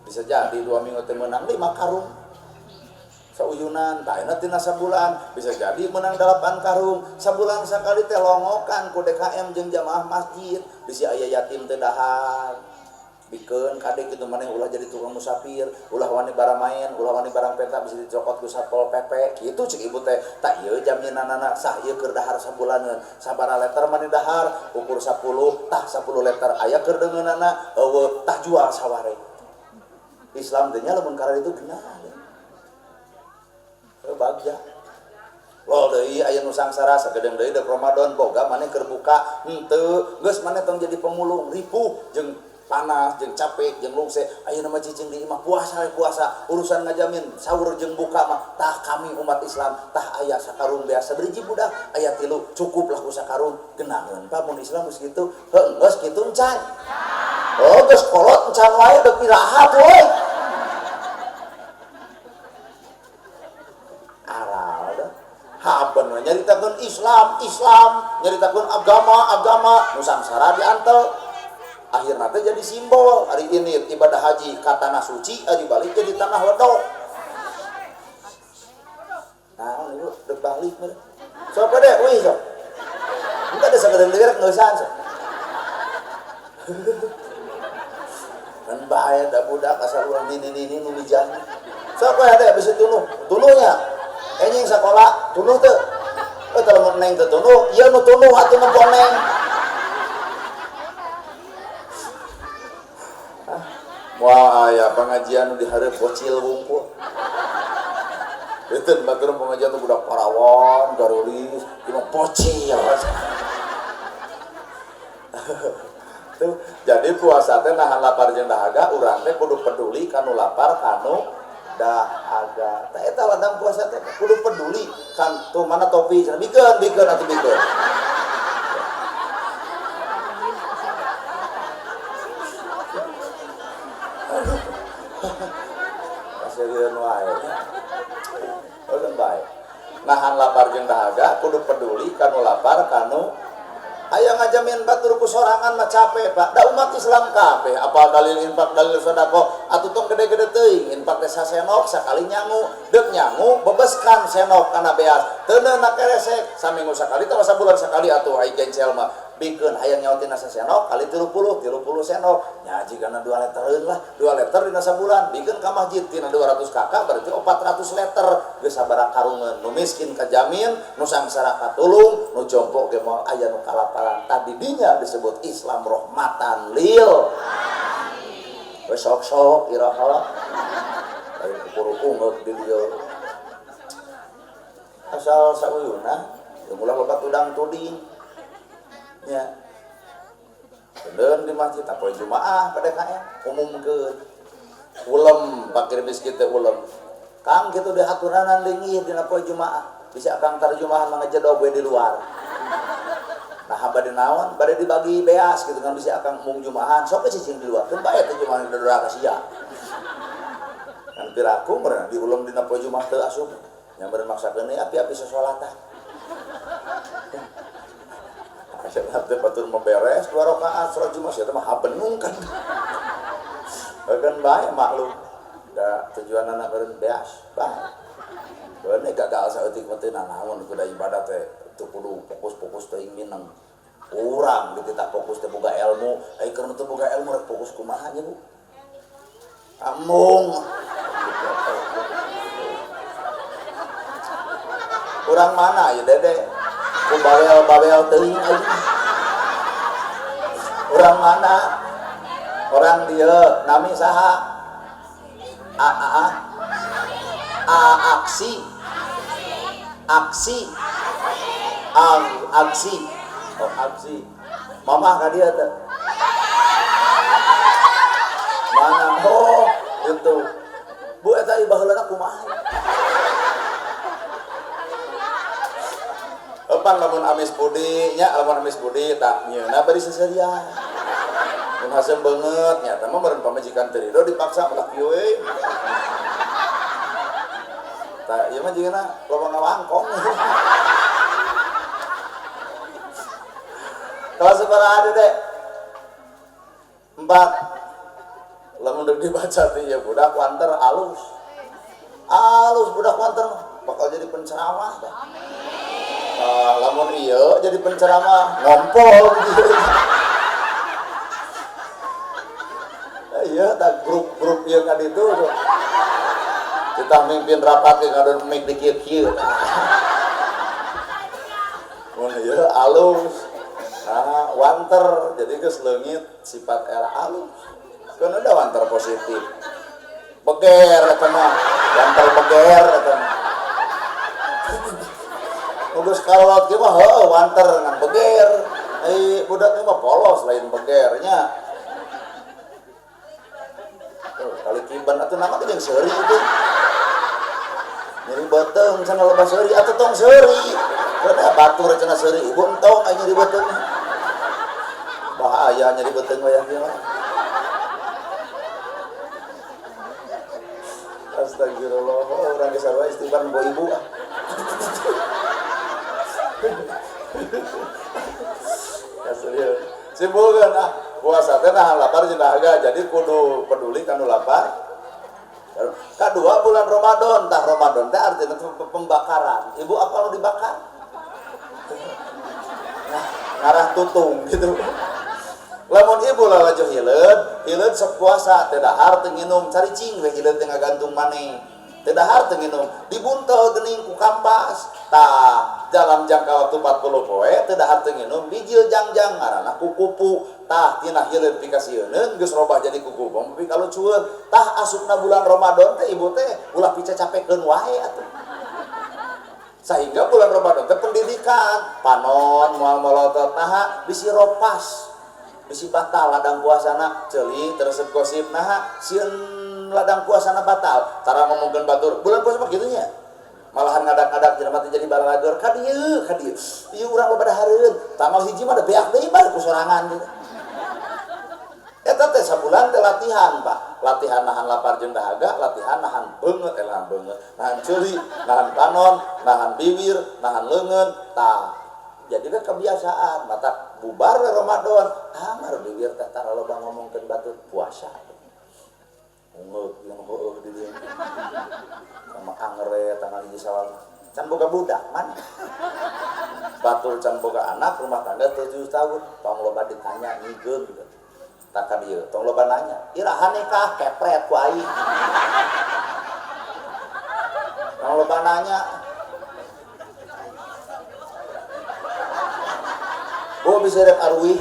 bisa jadi 2 minggu teh meunang 5 karung sauyunan taena tina sabulan bisa jadi menang 8 karung sabulan sakali teh longokan ku DKM jeung jamaah masjid bisi aya yatim teh dahar bikeun kade kitu maneh ulah jadi tukang musafir ulah wani barang main ulah wani barang peta bisa dicokot ku Satpol PP kitu cek ibu teh tak ieu jaminanana sah ieu keur dahar sabulaneun sabaraha liter maneh dahar ukur 10 tah 10 liter aya keur deungeunana eueuh tah jual saware Islam teh nya lamun karena itu genah bagja lol deui aya nu sangsara sagedeung deui deuk Ramadan boga maneh keur buka henteu geus maneh tong jadi pemulung ripuh jeung panas jeung capek jeung lungse ayeuna mah cicing di imah puasa puasa urusan ngajamin sahur jeung buka mah tah kami umat Islam tah aya sakarung biasa beriji budak aya 3 cukup lah ku sakarung genaheun pa mun Islam geus kitu heuh geus kitu encan oh geus kolot encan wae deuk iraha euy haben nyaritakeun Islam, Islam, nyaritakeun agama, agama, nu sangsara diantel. Akhirna teh jadi simbol. Hari ini ibadah haji ka tanah suci, ari balik jadi tanah ledok. Nah, ieu deuk balik meureun. Sok gede, wih sok. Engke ada sagedeung deui rek ngeusan sok. Kan bae da budak asal urang nini-nini nu mijan. Sok we hade bisi tunuh, tunuhnya. Enjing sekolah tunuh teu. Eh kalau neng teu tunuh, ieu nu tunuh atuh nempo neng. Wah, aya pengajian nu dihareup bocil wungkul. Beuteun batur pengajian tuh budak parawan, garulis, ieu mah bocil. Tuh, jadi puasa teh nahan lapar jeung dahaga, urang teh kudu peduli kanu lapar kanu dahaga. Tah eta ladang puasa teh kudu peduli kan tuh mana topi cenah bikeun bikeun atuh bikeun. Kaseurieun wae. Ulun bae. Nahan lapar jeung dahaga kudu peduli kanu lapar kanu aya ngajamin batur ku sorangan mah capek Pak. Da umat Islam kabeh apal dalil infak dalil sedekah atuh tong gede-gede teuing infak teh sasenok sakali nyangu deuk nyangu bebeskan senok kana beas teu na keresek saminggu sakali atawa sabulan sakali atuh ai gencel mah bikeun hayang nyaotina sasenok kali 30 senok nya jigana 2 litereun lah 2 liter dina sabulan bikeun ka masjid tina 200 kakak berarti 400 liter geus sabaraha karungeun nu miskin kajamin nu sangsara katulung nu jompo ge moal aya nu kalaparan tadi dinya disebut Islam rahmatan lil alamin. Sok-sok iraha lain kukuru ungeuk di dieu asal sauyuna ya ulah loba tudang tuding nya bener di masjid poe Jumaah pada KM umumkeun ulem pakir miskin teh ulem Kang kitu dihaturanan leungit dina poe Jumaah bisa akang tarjumahan mah ngejedog we di luar nah bade naon bade dibagi beas gitu kan bisa akang mung Jumahan sok cicing di luar keun bae teh Jumahan dodora ka sia kan piraku meureun diulem dina poe Jumaah teu asup nya meureun maksakeun api-api sasolatan. Asyik teh batur memberes 2 rakaat salat Jumat sia teh mah habenung kan. Kan bae maklum. Da tujuan anak beureun beas bae. Beuneh gagal saeutik mah teu nanaon kuda ibadah teh teu kudu fokus-fokus teuing mineng. Urang dititah fokus teh boga ilmu, ai keur teu boga ilmu rek fokus kumaha nya Bu? Amung. Urang mana ya Dede? Ku bawel-bawel teuing aing. Urang mana? Orang dieu nami saha? A A A A aksi. Aksi. Ang aksi. Oh aksi. Mamah ka dieu teh. Mana? Oh, itu. Bu eta ieu baheulana kumaha? Epan lamun amis budi nya, lamun amis budi tak nyeuna bari seserian. Mun hasem beungeut nya teh mah meureun pamajikan teu rido dipaksa malah kieu we. Tah ieu mah jigana loba ngawangkong. Kelas sabaraha Dede? 4. Lamun deuk dibaca teh ieu budak wanter alus. Alus budak wanter bakal jadi penceramah dah. Lamun ieu jadi penceramah ngompol gitu. Iya, tak grup-grup ieu ka ditu tuh. Kita mimpin rapat ge ngadon mic di kieu-kieu. Mun ieu alus. Nah, wanter jadi geus leungit sifat era alus. Keun ada wanter positif. Beger eta mah, wanter beger eta mah. Geus kalot ge mah heuh wanter ngan beger. Ai budak mah polos lain begernya. Tuh, kali kiban atuh nama teh jeung seuri itu. Nyeri beuteung cenah loba seuri atuh tong seuri. Karena batur cenah seuri ibu entong ai nyeri beuteung. Bahaya nyeri beuteung wayah kieu mah. Astagfirullah, urang geus sarua istighfar nempo ibu ah. Kasih. Simpulkeun ah, puasa teh nahan lapar jeung dahaga, jadi kudu peduli kanu lapar. Kadua bulan Ramadan, tah Ramadan teh artinya pembakaran. Ibu apa nu dibakar? Nah, ngarah tutung gitu. Lamun ibu lalajo hileud, hileud sok puasa teu dahar teu nginum, caricing we hileud teh ngagantung maneh. Teu dahar teu nginum, dibuntel geuning ku kampas. Tah, dalam jangka waktu 40 poe teu dahar teu nginum, bijil jangjang ngaranna kukupu. Tah, tina hileud pikasieuneun geus robah jadi kukupu tapi kalucueun. Tah asupna bulan Ramadan teh ibu teh ulah picacapekeun wae atuh. Sehingga bulan Ramadan teh pendidikan, panon moal molotot naha bisi ropas. Bisi batal ladang puasana ceuli teresep gosip naha sieun ladang puasana batal cara ngomongkeun batur bulan puasa mah kitu nya malahan ngadak-ngadak jelema teh jadi balalager ka dieu ieu urang loba dahareun tanggal hiji mah da beak deui bae ku sorangan gitu. Eta teh sabulan teh latihan Pak, latihan nahan lapar jeung dahaga, latihan nahan beungeut nahan beungeut, nahan ceuli, nahan panon, nahan bibir, nahan leungeun tah. Jadi kan kebiasaan, mata bubar we Ramadan, amar bibir teh tara loba ngomongkeun batur puasa. Ungeuk yang heueuh di dieu. Sama angere tanggal hiji Sawal. Can boga budak mana? Batur can boga anak rumah tangga 7 tahun, tong loba ditanya ngigeung gitu. Tak ka dieu, tong loba nanya. Iraha nikah kepret ku aing. Tong loba nanya. Bu bisa rek arwih.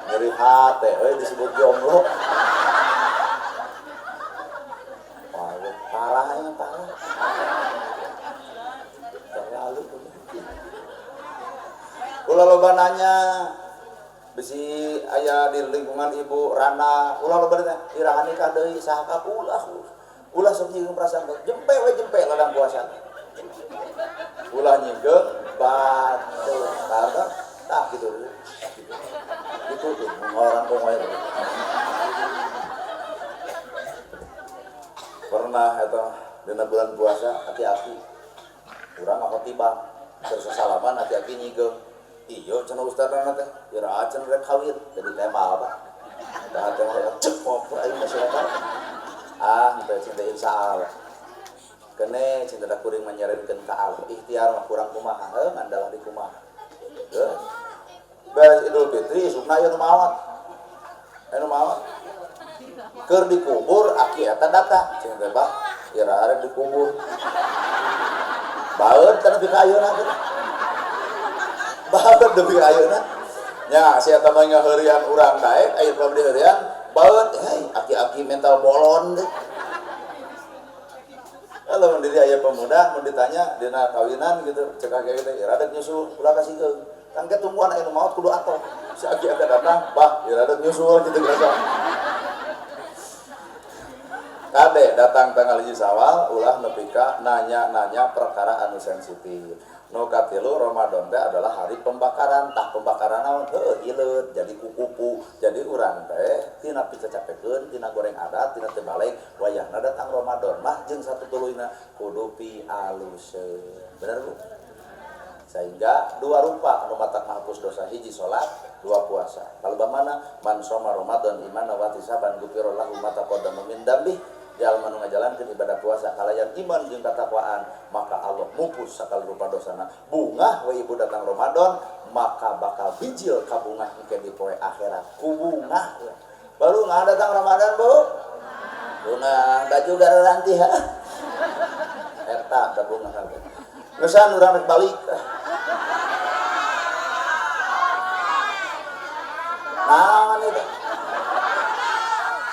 Nyeri hate euy disebut jomblo. Wah, parah ya, parah. Terlalu. Ulah loba nanya bisi aya di lingkungan ibu rana, ulah loba nanya iraha nikah deui saha ka ulah. Ulah sok nyinggung perasaan jempe we jempe ladang puasa. Ulah nyinggung batur karena tak gitu. Itu tuh orang komoy. Pernah eta dina bulan puasa hati-hati. Urang ngakotibah terus salaman aki-aki nyigeung. Iyo cenah ustadna teh, ira cenah rek kawin jadi tema apa? Dah teh mah cek koper aing masyarakat. Ah, teh cinta insyaallah. Kene cinta da kuring manyarenkeun ka Allah. Ikhtiar mah kurang kumaha, heuh ngandalah di kumaha. Geus. Beres Idul Fitri isukna aya nu maot. Aya nu maot. Keur dikubur aki eta datang. Cing teh bah, ira arek dikubur. Baeud teh nepi ka ayeuna teh. Baeud nepi ka ayeuna. Nya si eta mah ngaheureuyan urang daek aya pabdi heureuyan, baeud hei aki-aki mental bolon teh. Kalau mun diri aya pemuda mun ditanya dina kawinan gitu, cek aki teh ira dek nyusul ulah kasihkeun. Kan ke tungguan aya nu maot kudu atoh. Si aki-aki datang, bah ira dek nyusul gitu gerasa. Kade datang tanggal 1 Syawal ulah nepi ka nanya-nanya perkara anu sensitif. Nu katilu Ramadan teh adalah hari pembakaran, tah pembakaran naon? Heuh hileud jadi kukupu. Jadi urang teh tina picacapekeun, tina goreng adat, tina teu balik, wayahna datang Ramadan mah jeung satutuluyna kudu pialuseun. Bener Bu? Sehingga dua rupa anu matak menghapus dosa, hiji salat, dua puasa. Kalau mana man shoma Ramadan imanan wa ihtisaban ghufira lahu ma taqaddama min dzambi. Jalma nu ngajalankeun ibadah puasa kalayan iman jeung katakwaan, maka Allah mupus sakala rupa dosana. Bungah we ibu datang Ramadan, maka bakal bijil kabungah engke di poe akhirat. Ku bungah we. Baru nggak datang Ramadan, Bu? Bungah baju garanti ha. Eta da bungah kabeh. Geus urang rek balik. Naon itu?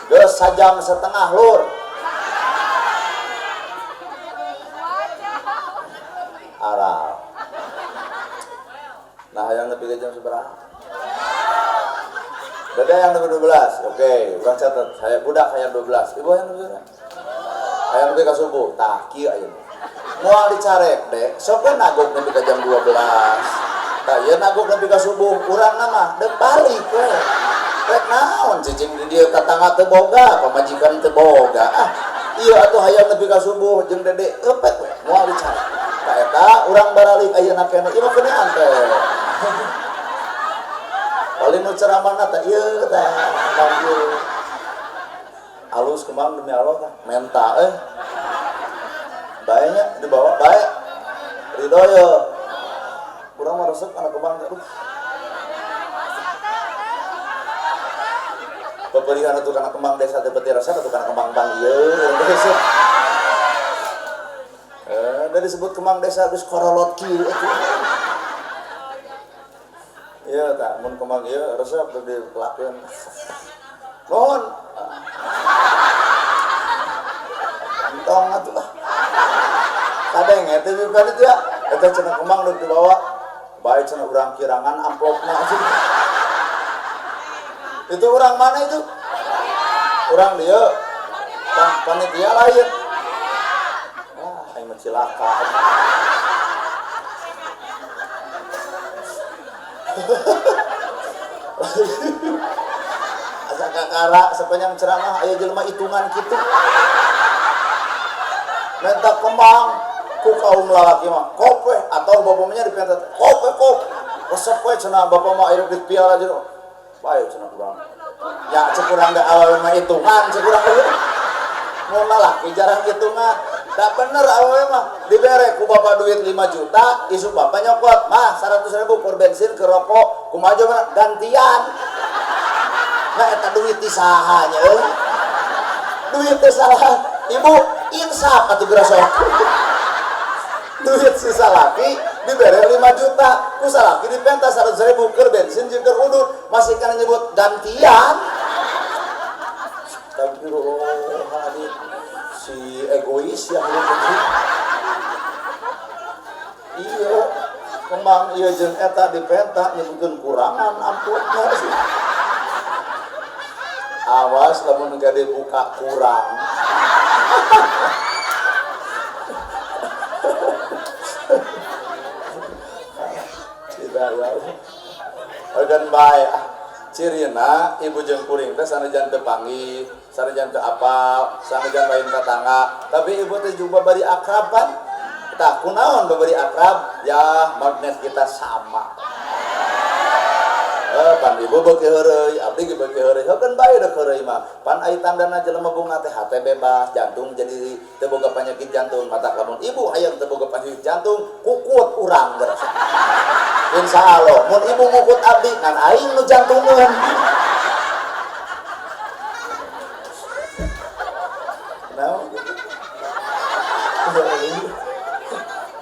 Geus sajam setengah lur. Aral. Nah, yang lebih ke jam seberapa? Dede yang lebih 12. Oke, urang catat. Saya budak hayang 12. Ibu hayang lebih berapa? Hayang lebih ke subuh. Tah, kieu ayeuna. Moal dicarek dek, sok we nagog nepi ka jam 12. Tah, ieu nagog nepi ka subuh, urang mah deuk balik we. Rek naon cicing di dieu tatangga teu boga, pamajikan teu boga. Ah, ieu atuh hayang nepi ka subuh jeung dede eupet we, moal dicarek. Tah eta urang baralik ayeuna keneh, ieu mah kenean teh. Paling nu ceramahna teh ieu teh, panggil. Alus kembang demi Allah tah, menta euy. Baenya dibawa bae. Ridho ye. Urang mah resep kana kembang teh. Aduh. Peperihan atuh kana kembang desa teh beuti resep atuh kana kembang bang ieu urang teh resep. Da disebut kembang desa geus korolot kieu atuh. Ieu tah mun kembang ieu resep teu dipelakeun. Nuhun. Entong atuh ah. Kadenge teh bukan itu ya. Eta cenah kembang deuk dibawa. Bae cenah urang kirangan amplopna. Itu orang mana itu? Orang dia. Panitia lain. Ah, aing mah cilaka. Asa kakara sepanjang ceramah aya jelema hitungan kitu. Minta kembang ku kaum lalaki mah kope atau bapaknya dipenta kope kop resep we cenah bapak mah aya duit piala aja bae cenah kurang ya cek urang da awewe mah hitungan cek urang mun lalaki jarang hitungan da bener awewe mah dibere ku bapak duit 5 juta isu bapak nyokot mah 100.000 kur bensin ke rokok kumaha coba gantian nah eta duit di saha nya euy duit teh salah ibu insaf atuh geura sok duit si salaki dibere 5 juta ku salaki dipenta 100.000 keur bensin jeung keur udut masih kana nyebut gantian. Astagfirullahaladzim si egois yang lu iya kembang iya jeung eta dipenta nyebutkeun kurangan amplopna sih. Awas lamun gade buka kurang. Tidak ya. Dan bae cirina ibu jeung kuring teh sanajan teu panggih, sanajan teu apal, sanajan lain tatangga, tapi ibu teh juga bari akraban. Tah kunaon beberi akrab? Ya magnet kita sama. Pan ibu beuki heureuy, abdi ge beuki heureuy. Heukeun bae deuk heureuy mah. Pan ai tandana jelema bunga teh hate bebas, jantung jadi teu boga penyakit jantung. Matak lamun ibu hayang teu boga penyakit jantung, kukut urang geus. Insya Allah, mun ibu ngukut abdi ngan aing nu jantungeun. Naon?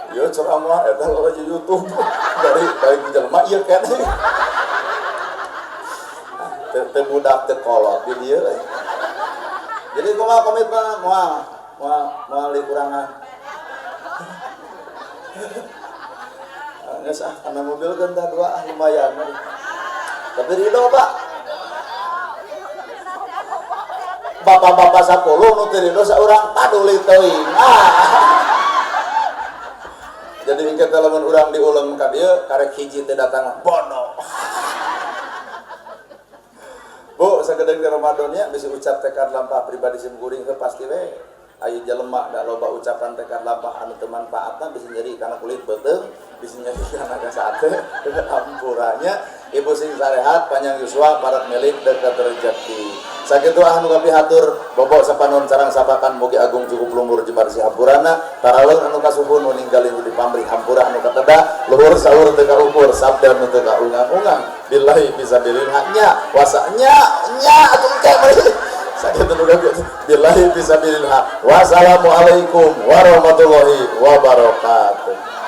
Yo ceramah eta lalajo YouTube dari baik jelema ieu keneh. Teu budak teu kolot di dieu. Jadi kumaha komitmen moal moal moal dikurangan. Geus ah kana mobil kan tah dua ah lumayan. Tapi ridho Pak. Bapak-bapak 10 nu teu ridho saurang paduli teuing. Ah. Jadi engke teh lamun urang diulem ka dieu karek hiji teh datang bono. Bu, sakedeung di Ramadannya bisa ucap tekad lampah pribadi sim kuring teh pasti we aya jelema da loba ucapan tekad lampah anu teu manfaatna bisa nyeri kana kulit beuteung, bisa nyeri kana sate, ampuranya. Ibu sing sarehat panjang yuswa parat milik dekat rezeki. Sakitu ah nu kapihatur bobo sapanon sareng sapakan mugi agung cukup lumur jembar si hampurana taraleung anu kasuhun nu ninggalin nu dipamrih hampura anu kateda luhur saur teu kaukur sabda nu teu kaungang-ungang billahi fisabilil haknya wasanya nya atuh engke meureun. Sakitu nu kapihatur billahi fisabilil hak. Wassalamualaikum warahmatullahi wabarakatuh.